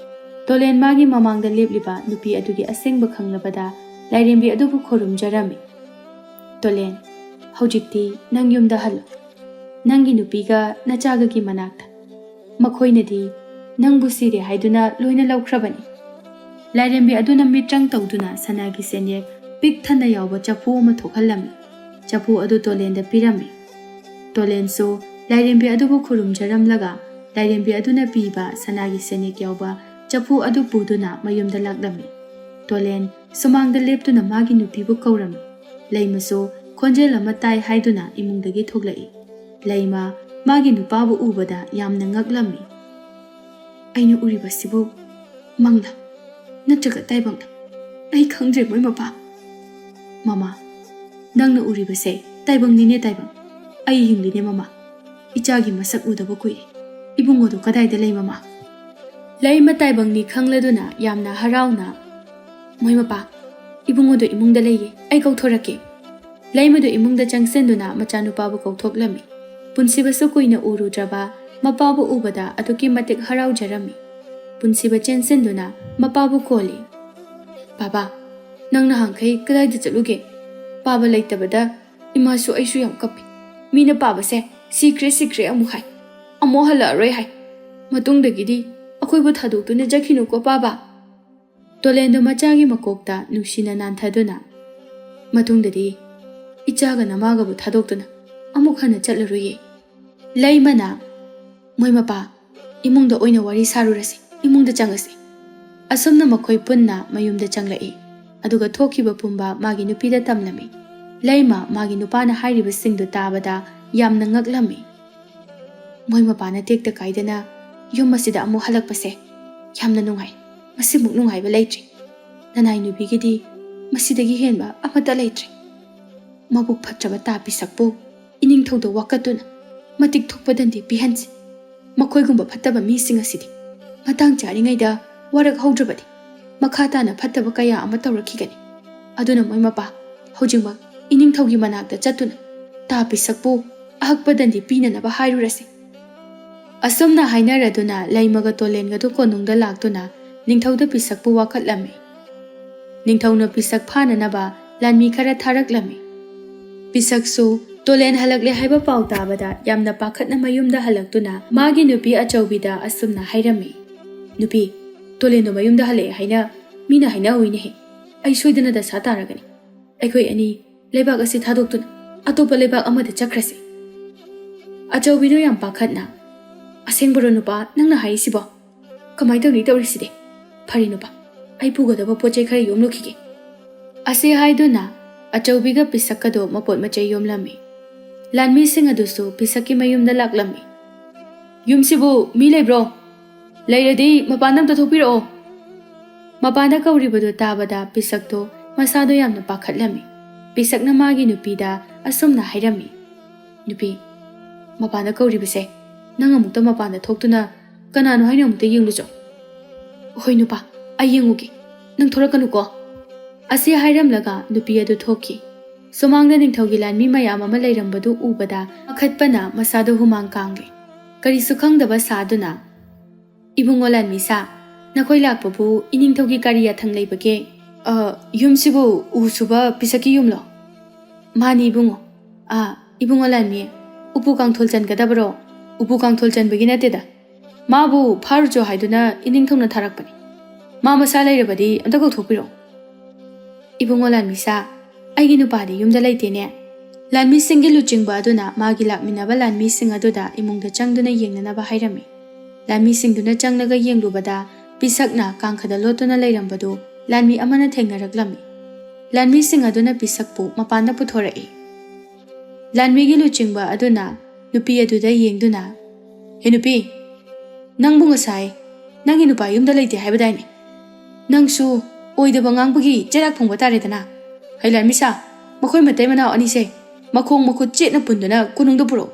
ꯇꯣꯂꯦꯟ ꯃꯥꯒꯤ ꯃꯃꯥꯡꯗ ꯂꯦꯞꯂꯤꯕ ꯅꯨꯄꯤ ꯑꯗꯨꯒꯤ ꯑꯁꯦꯡꯕ ꯈꯪꯂꯕꯗ ꯂꯥꯏꯔꯦꯝꯕꯤ ꯑꯗꯨꯕꯨ ꯈꯨꯔꯨꯝꯖꯔꯝꯃꯤ꯫ "ꯇꯣꯂꯦꯟ, ꯍꯧꯖꯤꯛꯇꯤ ꯅꯪ ꯌꯨꯝꯗ ꯍꯜꯂꯣ꯫ ꯅꯪꯒꯤ ꯅꯨꯄꯤꯒ ꯅꯆꯥꯒꯒꯤ ꯃꯅꯥꯛꯇ꯫ ꯃꯈꯣꯏꯅꯗꯤ ꯅꯪꯕꯨ ꯁꯤꯔꯦ ꯍꯥꯏꯗꯨꯅ ꯂꯣꯏꯅ ꯂꯧꯈ꯭ꯔꯕꯅꯤ꯫" ꯂꯥꯏꯔꯦꯝꯕꯤ ꯑꯗꯨꯅ ꯃꯤꯇ꯭ꯔꯪ ꯇꯧꯗꯨꯅ ꯁꯅꯥꯒꯤ ꯁꯦꯟꯌꯦꯛ ꯄꯤꯛ ꯊꯟꯅ ꯌꯥꯎꯕ ꯆꯐꯨ ꯑꯃ ꯊꯣꯛꯍꯜꯂꯝꯃꯤ꯫ ꯆꯐꯨ ꯑꯗꯨ ꯇꯣꯂꯦꯟꯗ ꯄꯤꯔꯝꯃꯤ꯫ ꯇꯣꯂꯦꯟꯁꯨ ꯂꯥꯏꯔꯦꯝꯕꯤ ꯑꯗꯨꯕꯨ ꯈꯨꯔꯨꯝꯖꯔꯝꯂꯒ ꯂꯥꯏꯔꯦꯝꯕꯤ ꯑꯗꯨꯅ ꯄꯤꯕ ꯁꯅꯥꯒꯤ ꯁꯦꯅꯦꯛ ꯌꯥꯎꯕ ꯆꯐꯨ ꯑꯗꯨ ꯄꯨꯗꯨꯅ ꯃꯌꯨꯝꯗ ꯂꯥꯛꯂꯝꯃꯤ꯫ ꯇꯣꯂꯦꯟ ꯁꯨꯃꯥꯡꯗ ꯂꯦꯞꯇꯨꯅ ꯃꯥꯒꯤ ꯅꯨꯄꯤꯕꯨ ꯀꯧꯔꯝꯃꯤ꯫ ꯂꯩꯃꯁꯨ ꯈꯣꯟꯖꯦꯜ ꯑꯃ ꯇꯥꯏ ꯍꯥꯏꯗꯨꯅ ꯏꯃꯨꯡꯗꯒꯤ ꯊꯣꯛꯂꯛꯏ꯫ ꯂꯩꯃ ꯃꯥꯒꯤ ꯅꯨꯄꯥꯕꯨ ꯎꯕꯗ ꯌꯥꯝꯅ ꯉꯛꯂꯝꯃꯤ꯫ "ꯑꯩꯅ ꯎꯔꯤꯕꯁꯤꯕꯨ ꯃꯪꯂꯥ ꯅꯠꯇ꯭ꯔꯒ ꯇꯥꯏꯕꯪꯂꯥ? ꯑꯩ ꯈꯪꯗ꯭ꯔꯦ, ꯃꯣꯏ ꯃꯄꯥ꯫" "ꯃꯃꯥ, ꯅꯪꯅ ꯎꯔꯤꯕꯁꯦ ꯇꯥꯏꯕꯪꯅꯤꯅꯦ, ꯇꯥꯏꯕꯪ꯫ ꯑꯩ ꯍꯤꯡꯂꯤꯅꯦ, ꯃꯃꯥ꯫ ꯏꯆꯥꯒꯤ ꯃꯁꯛ ꯎꯗꯕ ꯀꯨꯏꯔꯦ꯫ ꯏꯕꯨꯡꯉꯣꯗꯣ ꯀꯗꯥꯏꯗ ꯂꯩ, ꯃꯃꯥ?" ꯂꯩꯃ ꯇꯥꯏꯕꯪꯅꯤ ꯈꯪꯂꯗꯨꯅ ꯌꯥꯝꯅ ꯍꯔꯥꯎꯅ, "ꯃꯣꯏ ꯃꯄꯥ, ꯏꯕꯨꯡꯉꯣꯗꯣ ꯏꯃꯨꯡꯗ ꯂꯩꯌꯦ, ꯑꯩ ꯀꯧꯊꯣꯔꯛꯀꯦ꯫" ꯂꯩꯃꯗꯨ ꯏꯃꯨꯡꯗ ꯆꯪꯁꯤꯟꯗꯨꯅ ꯃꯆꯥꯅꯨꯄꯥꯕꯨ ꯀꯧꯊꯣꯛꯂꯝꯃꯤ꯫ ꯄꯨꯟꯁꯤꯕꯁꯨ ꯀꯨꯏꯅ ꯎꯔꯨꯗ꯭ꯔꯕ ꯃꯄꯥꯕꯨ ꯎꯕꯗ ꯑꯗꯨꯛꯀꯤ ꯃꯇꯤꯛ ꯍꯔꯥꯎꯖꯔꯝꯃꯤ꯫ ꯄꯨꯟꯁꯤꯕ ꯆꯦꯟꯁꯤꯟꯗꯨꯅ ꯃꯄꯥꯕꯨ ꯀꯣꯜꯂꯤ꯫ "ꯕꯥꯕꯥ, ꯅꯪ ꯅꯍꯥꯟꯈꯩ ꯀꯗꯥꯏꯗ ꯆꯠꯂꯨꯒꯦ? ꯄꯥꯕ ꯂꯩꯇꯕꯗ ꯏꯃꯥꯁꯨ ꯑꯩꯁꯨ ꯌꯥꯝ ꯀꯞꯄꯤ꯫ ꯃꯤꯅ ꯄꯥꯕꯁꯦ 'ꯁꯤꯈ꯭ꯔꯦ, ꯁꯤꯈ꯭ꯔꯦ' ꯑꯃꯨꯛ ꯍꯥꯏ, ꯑꯃꯨꯛ ꯍꯜꯂꯛꯑꯔꯣꯏ ꯍꯥꯏ꯫ ꯃꯇꯨꯡꯗꯒꯤꯗꯤ ꯑꯩꯈꯣꯏꯕꯨ ꯊꯥꯗꯣꯛꯇꯨꯅ ꯆꯠꯈꯤꯅꯨꯀꯣ, ꯄꯥꯕ꯫" ꯇꯣꯂꯦꯟꯗꯨ ꯃꯆꯥꯒꯤ ꯃꯀꯣꯛꯇ ꯅꯨꯡꯁꯤꯅ ꯅꯥꯟꯊꯗꯨꯅ, "ꯃꯇꯨꯡꯗꯗꯤ ꯏꯆꯥꯒ ꯅꯃꯥꯒꯕꯨ ꯊꯥꯗꯣꯛꯇꯨꯅ ꯑꯃꯨꯛ ꯍꯟꯅ ꯆꯠꯂꯔꯣꯏꯌꯦ꯫" ꯂꯩꯃꯅ, "ꯃꯣꯏ ꯃꯄꯥ, ꯏꯃꯨꯡꯗ ꯑꯣꯏꯅ ꯋꯥꯔꯤ ꯁꯥꯔꯨꯔꯁꯤ, ꯏꯃꯨꯡꯗ ꯆꯪꯉꯁꯤ꯫" ꯑꯁꯨꯝꯅ ꯃꯈꯣꯏ ꯄꯨꯟꯅ ꯃꯌꯨꯝꯗ ꯆꯪꯂꯛꯏ꯫ ꯑꯗꯨꯒ ꯊꯣꯛꯈꯤꯕ ꯄꯨꯝꯕ ꯃꯥꯒꯤ ꯅꯨꯄꯤꯗ ꯇꯝꯂꯝꯃꯤ꯫ ꯂꯩꯃ ꯃꯥꯒꯤ ꯅꯨꯄꯥꯅ ꯍꯥꯏꯔꯤꯕꯁꯤꯡꯗꯨ ꯇꯥꯕꯗ ꯌꯥꯝꯅ ꯉꯛꯂꯝꯃꯤ꯫ "ꯃꯣꯏ ꯃꯄꯥꯅ ꯇꯦꯛꯇ ꯀꯥꯏꯗꯅ ꯌꯨꯝ ꯑꯁꯤꯗ ꯑꯃꯨꯛ ꯍꯜꯂꯛꯄꯁꯦ ꯌꯥꯝꯅ ꯅꯨꯡꯉꯥꯏ꯫ ꯃꯁꯤꯃꯨꯛ ꯅꯨꯡꯉꯥꯏꯕ ꯂꯩꯇ꯭ꯔꯤ꯫ ꯅꯅꯥꯏ ꯅꯨꯄꯤꯒꯤꯗꯤ ꯃꯁꯤꯗꯒꯤ ꯍꯦꯟꯕ ꯑꯃꯠꯇ ꯂꯩꯇ꯭ꯔꯤ꯫ ꯃꯕꯨꯛ ꯐꯠꯇ꯭ꯔꯕ ꯇꯥ ꯄꯤꯁꯛꯄꯨ ꯏꯅꯤꯡꯊꯧꯗ ꯋꯥꯀꯠꯇꯨꯅ ꯃꯇꯤꯛ ꯊꯣꯛꯄ ꯗꯟꯗꯤ ꯄꯤꯍꯟꯁꯤ꯫ ꯃꯈꯣꯏꯒꯨꯝꯕ ꯐꯠꯇꯕ ꯃꯤꯁꯤꯡ ꯑꯁꯤꯗꯤ ꯃꯇꯥꯡ ꯆꯥꯔꯤꯉꯩꯗ ꯋꯥꯔꯛ ꯍꯧꯗ꯭ꯔꯕꯗꯤ ꯃꯈꯥ ꯇꯥꯅ ꯐꯠꯇꯕ ꯀꯌꯥ ꯑꯃ ꯇꯧꯔꯛꯈꯤꯒꯅꯤ꯫ ꯑꯗꯨꯅ ꯃꯣꯏ ꯃꯄꯥ, ꯍꯧꯖꯤꯛꯃꯛ ꯏꯅꯤꯡꯊꯧꯒꯤ ꯃꯅꯥꯛꯇ ꯆꯠꯇꯨꯅ ꯇꯥ ꯄꯤꯁꯛꯄꯨ ꯑꯍꯛꯄ ꯗꯟꯗꯤ ꯄꯤꯅꯅꯕ ꯍꯥꯏꯔꯨꯔꯁꯤ꯫" ꯑꯁꯨꯝꯅ ꯍꯥꯏꯅꯔꯗꯨꯅ ꯂꯩꯃꯒ ꯇꯣꯂꯦꯟꯒꯗꯨ ꯀꯣꯅꯨꯡꯗ ꯂꯥꯛꯇꯨꯅ ꯅꯤꯡꯊꯧꯗ ꯄꯤꯁꯛꯄꯨ ꯋꯥꯀꯠꯂꯝꯃꯤ꯫ ꯅꯤꯡꯊꯧꯅ ꯄꯤꯁꯛ ꯐꯥꯅꯅꯕ ꯂꯥꯟꯃꯤ ꯈꯔ ꯊꯥꯔꯛꯂꯝꯃꯤ꯫ ꯄꯤꯁꯛꯁꯨ ꯇꯣꯂꯦꯟ ꯍꯜꯂꯛꯂꯦ ꯍꯥꯏꯕ ꯄꯥꯎ ꯇꯥꯕꯗ ꯌꯥꯝꯅ ꯄꯥꯈꯠꯅ ꯃꯌꯨꯝꯗ ꯍꯜꯂꯛꯇꯨꯅ ꯃꯥꯒꯤ ꯅꯨꯄꯤ ꯑꯆꯧꯕꯤꯗ ꯑꯁꯨꯝꯅ ꯍꯥꯏꯔꯝꯃꯤ, "ꯅꯨꯄꯤ, ꯇꯣꯂꯦꯟꯗꯣ ꯃꯌꯨꯝꯗ ꯍꯜꯂꯛꯑꯦ ꯍꯥꯏꯅ ꯃꯤꯅ ꯍꯥꯏꯅꯍꯧꯏꯅꯦꯍꯦ꯫ ꯑꯩ ꯁꯣꯏꯗꯅ ꯗꯁꯥ ꯇꯥꯔꯒꯅꯤ꯫ ꯑꯩꯈꯣꯏ ꯑꯅꯤ ꯂꯩꯕꯥꯛ ꯑꯁꯤ ꯊꯥꯗꯣꯛꯇꯨꯅ ꯑꯇꯣꯞꯄ ꯂꯩꯕꯥꯛ ꯑꯃꯗ ꯆꯠꯈ꯭ꯔꯁꯤ꯫" ꯑꯆꯧꯕꯤꯗꯣ ꯌꯥꯝ ꯄꯥꯈꯠꯅ, "ꯑꯁꯦꯡꯕꯔꯣ ꯅꯨꯄꯥ, ꯅꯪꯅ ꯍꯥꯏꯔꯤꯁꯤꯕꯣ? ꯀꯃꯥꯏꯅ ꯇꯧꯅꯤ ꯇꯧꯔꯤꯁꯤꯗꯤ? ꯐꯔꯦ ꯅꯨꯄꯥ, ꯑꯩ ꯄꯨꯒꯗꯕ ꯄꯣꯠ ꯆꯩ ꯈꯔ ꯌꯣꯝꯂꯨꯈꯤꯒꯦ"꯫ ꯑꯁꯤ ꯍꯥꯏꯗꯨꯅ ꯑꯆꯧꯕꯤꯒ ꯄꯤꯁꯛꯀꯗꯣ ꯃꯄꯣꯠ ꯃꯆꯩ ꯌꯣꯝꯂꯝꯃꯤ꯫ ꯂꯥꯟꯃꯤꯁꯤꯡ ꯑꯗꯨꯁꯨ ꯄꯤꯁꯛꯀꯤ ꯃꯌꯨꯝꯗ ꯂꯥꯛꯂꯝꯃꯤ꯫ "ꯌꯨꯝꯁꯤꯕꯨ ꯃꯤ ꯂꯩꯕ꯭ꯔꯣ? ꯂꯩꯔꯗꯤ ꯃꯄꯥꯟꯗ ꯑꯝꯇ ꯊꯣꯛꯄꯤꯔꯛꯑꯣ"꯫ ꯃꯄꯥꯟꯗ ꯀꯧꯔꯤꯕꯗꯨ ꯇꯥꯕꯗ ꯄꯤꯁꯛꯇꯣ ꯃꯁꯥꯗꯣ ꯌꯥꯝꯅ ꯄꯥꯈꯠꯂꯝꯃꯤ꯫ ꯄꯤꯁꯛꯅ ꯃꯥꯒꯤ ꯅꯨꯄꯤꯗ ꯑꯁꯨꯝꯅ ꯍꯥꯏꯔꯝꯃꯤ, "ꯅꯨꯄꯤ, ꯃꯄꯥꯟꯗ ꯀꯧꯔꯤꯕꯁꯦ, ꯅꯪ ꯑꯃꯨꯛꯇ ꯃꯄꯥꯟꯗ ꯊꯣꯛꯇꯨꯅ ꯀꯅꯥꯅꯣ ꯍꯥꯏꯅ ꯑꯃꯨꯛꯇ ꯌꯦꯡꯂꯨꯆꯣ"꯫ "ꯍꯣꯏ ꯅꯨꯄꯥ, ꯑꯩ ꯌꯦꯡꯉꯨꯒꯦ, ꯅꯪ ꯊꯣꯔꯛꯀꯅꯨꯀꯣ"꯫ ꯑꯁꯤ ꯍꯥꯏꯔꯝꯂꯒ ꯅꯨꯄꯤ ꯑꯗꯨ ꯊꯣꯛꯈꯤ꯫ ꯁꯨꯃꯥꯡꯗ ꯅꯤꯡꯊꯧꯒꯤ ꯂꯥꯟꯃꯤ ꯃꯌꯥꯝ ꯑꯃ ꯂꯩꯔꯝꯕꯗꯨ ꯎꯕꯗ ꯄꯥꯈꯠꯄꯅ ꯃꯁꯥꯗꯣ ꯍꯨꯃꯥꯡ ꯀꯥꯡꯂꯦ꯫ ꯀꯔꯤꯁꯨ ꯈꯪꯗꯕ ꯁꯥꯗꯨꯅ, "ꯏꯕꯨꯡꯉꯣ ꯂꯥꯟꯃꯤ ꯁꯥ, ꯅꯈꯣꯏ ꯂꯥꯛꯄꯕꯨ ꯏꯅꯤꯡꯊꯧꯒꯤ ꯀꯔꯤ ꯌꯥꯊꯪ ꯂꯩꯕꯒꯦ? ꯑ, ꯌꯨꯝꯁꯤꯕꯨ ꯎ ꯁꯨꯕ ꯄꯤꯁꯛꯀꯤ ꯌꯨꯝꯂꯣ?" "ꯃꯥꯅꯤ ꯏꯕꯨꯡꯉꯣ"꯫ "ꯑ, ꯏꯕꯨꯡꯉꯣ ꯂꯥꯟꯃꯤ, ꯎꯄꯨ ꯀꯥꯡꯊꯣꯜ ꯆꯟꯒꯗꯕꯔꯣ?" "ꯎꯄꯨ ꯀꯥꯡꯊꯣꯜ ꯆꯟꯕꯒꯤ ꯅꯠꯇꯦꯗ, ꯃꯥꯕꯨ ꯐꯥꯔꯨꯆꯣ ꯍꯥꯏꯗꯨꯅ ꯏꯅꯤꯡꯊꯧꯅ ꯊꯥꯔꯛꯄꯅꯤ꯫ ꯃꯥ ꯃꯁꯥ ꯂꯩꯔꯕꯗꯤ ꯑꯝꯇ ꯀꯧꯊꯣꯛꯄꯤꯔꯛꯑꯣ"꯫ "ꯏꯕꯨꯡꯉꯣ ꯂꯥꯟꯃꯤ ꯁꯥ, ꯑꯩꯒꯤ ꯅꯨꯄꯥꯗꯤ ꯌꯨꯝꯗ ꯂꯩꯇꯦꯅꯦ"꯫ ꯂꯥꯟꯃꯤꯁꯤꯡꯒꯤ ꯂꯨꯆꯤꯡꯕ ꯑꯗꯨꯅ ꯃꯥꯒꯤ ꯂꯥꯛꯃꯤꯟꯅꯕ ꯂꯥꯟꯃꯤꯁꯤꯡ ꯑꯗꯨꯗ ꯏꯃꯨꯡꯗ ꯆꯪꯗꯨꯅ ꯌꯦꯡꯅꯅꯕ ꯍꯥꯏꯔꯝꯃꯤ꯫ ꯂꯥꯟꯃꯤꯁꯤꯡꯗꯨꯅ ꯆꯪꯂꯒ ꯌꯦꯡꯂꯨꯕꯗ ꯄꯤꯁꯛꯅ ꯀꯥꯡꯈꯗ ꯂꯣꯠꯇꯨꯅ ꯂꯩꯔꯝꯕꯗꯨ ꯂꯥꯟꯃꯤ ꯑꯃꯅ ꯊꯦꯡꯅꯔꯛꯂꯝꯃꯤ꯫ ꯂꯥꯟꯃꯤꯁꯤꯡ ꯑꯗꯨꯅ ꯄꯤꯁꯛꯄꯨ ꯃꯄꯥꯟꯗ ꯄꯨꯊꯣꯔꯛꯏ꯫ ꯂꯥꯟꯃꯤꯒꯤ ꯂꯨꯆꯤꯡꯕ ꯑꯗꯨꯅ ꯅꯨꯄꯤ ꯑꯗꯨꯗ ꯌꯦꯡꯗꯨꯅ, "ꯍꯦ ꯅꯨꯄꯤ, ꯅꯪꯕꯨ ꯉꯁꯥꯏ ꯅꯪꯒꯤ ꯅꯨꯄꯥ ꯌꯨꯝꯗ ꯂꯩꯇꯦ ꯍꯥꯏꯕꯗꯥꯏꯅꯦ? ꯅꯪꯁꯨ ꯑꯣꯏꯗꯕ ꯉꯥꯡꯕꯒꯤ ꯆꯩꯔꯥꯛ ꯐꯪꯕ ꯇꯥꯔꯦꯗꯅ꯫ ꯍꯩ ꯂꯥꯟꯃꯤꯁꯥ, ꯃꯈꯣꯏ ꯃꯇꯩ ꯃꯅꯥꯎ ꯑꯅꯤꯁꯦ ꯃꯈꯣꯡ ꯃꯈꯨꯠ ꯆꯦꯠꯅ ꯄꯨꯟꯗꯨꯅ ꯀꯣꯅꯨꯡꯗ ꯄꯨꯔꯛꯎ"꯫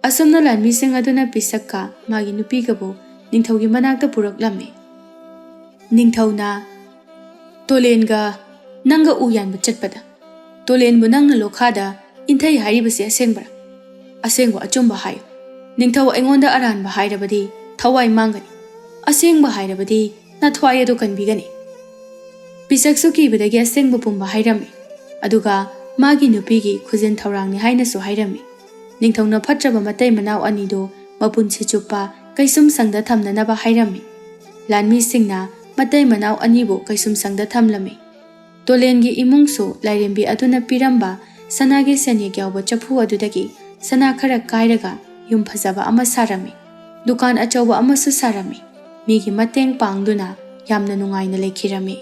ꯑꯁꯨꯝꯅ ꯂꯥꯟꯃꯤꯁꯤꯡ ꯑꯗꯨꯅ ꯄꯤꯁꯛꯀ ꯃꯥꯒꯤ ꯅꯨꯄꯤꯒꯕꯨ ꯅꯤꯡꯊꯧꯒꯤ ꯃꯅꯥꯛꯇ ꯄꯨꯔꯛꯂꯝꯃꯤ꯫ ꯅꯤꯡꯊꯧꯅ, "ꯇꯣꯂꯦꯟꯒ ꯅꯪꯒ ꯎ ꯌꯥꯟꯕ ꯆꯠꯄꯗ ꯇꯣꯂꯦꯟꯕꯨ ꯅꯪꯅ ꯂꯣꯈꯥꯗ ꯏꯟꯊꯩ ꯍꯥꯏꯔꯤꯕꯁꯤ ꯑꯁꯦꯡꯕꯔꯥ? ꯑꯁꯦꯡꯕ ꯑꯆꯨꯝꯕ ꯍꯥꯏꯌꯨ꯫ ꯅꯤꯡꯊꯧ ꯑꯩꯉꯣꯟꯗ ꯑꯔꯥꯟꯕ ꯍꯥꯏꯔꯕꯗꯤ ꯊꯋꯥꯏ ꯃꯥꯡꯒꯅꯤ, ꯑꯁꯦꯡꯕ ꯍꯥꯏꯔꯕꯗꯤ ꯅꯊ꯭ꯋꯥꯏ ꯑꯗꯨ ꯀꯟꯕꯤꯒꯅꯤ"꯫ ꯄꯤꯁꯛꯁꯨ ꯀꯤꯕꯗꯒꯤ ꯑꯁꯦꯡꯕ ꯄꯨꯝꯕ ꯍꯥꯏꯔꯝꯃꯤ, ꯑꯗꯨꯒ ꯃꯥꯒꯤ ꯅꯨꯄꯤꯒꯤ ꯈꯨꯖꯤꯟ ꯊꯧꯔꯥꯡꯅꯤ ꯍꯥꯏꯅꯁꯨ ꯍꯥꯏꯔꯝꯃꯤ꯫ ꯅꯤꯡꯊꯧꯅ ꯐꯠꯇ꯭ꯔꯕ ꯃꯇꯩ ꯃꯅꯥꯎ ꯑꯅꯤꯗꯨ ꯃꯄꯨꯟꯁꯤ ꯆꯨꯞꯄ ꯀꯩꯁꯨꯝ ꯁꯪꯗ ꯊꯝꯅꯅꯕ ꯍꯥꯏꯔꯝꯃꯤ꯫ ꯂꯥꯟꯃꯤꯁꯤꯡꯅ ꯃꯇꯩ ꯃꯅꯥꯎ ꯑꯅꯤꯕꯨ ꯀꯩꯁꯨꯝ ꯁꯪꯗ ꯊꯝꯂꯝꯃꯤ꯫ ꯇꯣꯂꯦꯟꯒꯤ ꯏꯃꯨꯡꯁꯨ ꯂꯥꯏꯔꯦꯝꯕꯤ ꯑꯗꯨꯅ ꯄꯤꯔꯝꯕ ꯁꯅꯥꯒꯤ ꯁꯦꯟꯌꯦꯛ ꯌꯥꯎꯕ ꯆꯐꯨ ꯑꯗꯨꯗꯒꯤ ꯁꯅꯥ ꯈꯔ ꯀꯥꯏꯔꯒ ꯌꯨꯝ ꯐꯖꯕ ꯑꯃ ꯁꯥꯔꯝꯃꯤ꯫ ꯗꯨꯀꯥꯟ ꯑꯆꯧꯕ ꯑꯃꯁꯨ ꯁꯥꯔꯝꯃꯤ꯫ ꯃꯤꯒꯤ ꯃꯇꯦꯡ ꯄꯥꯡꯗꯨꯅ ꯌꯥꯝꯅ ꯅꯨꯡꯉꯥꯏꯅ ꯂꯩꯈꯤꯔꯝꯃꯤ꯫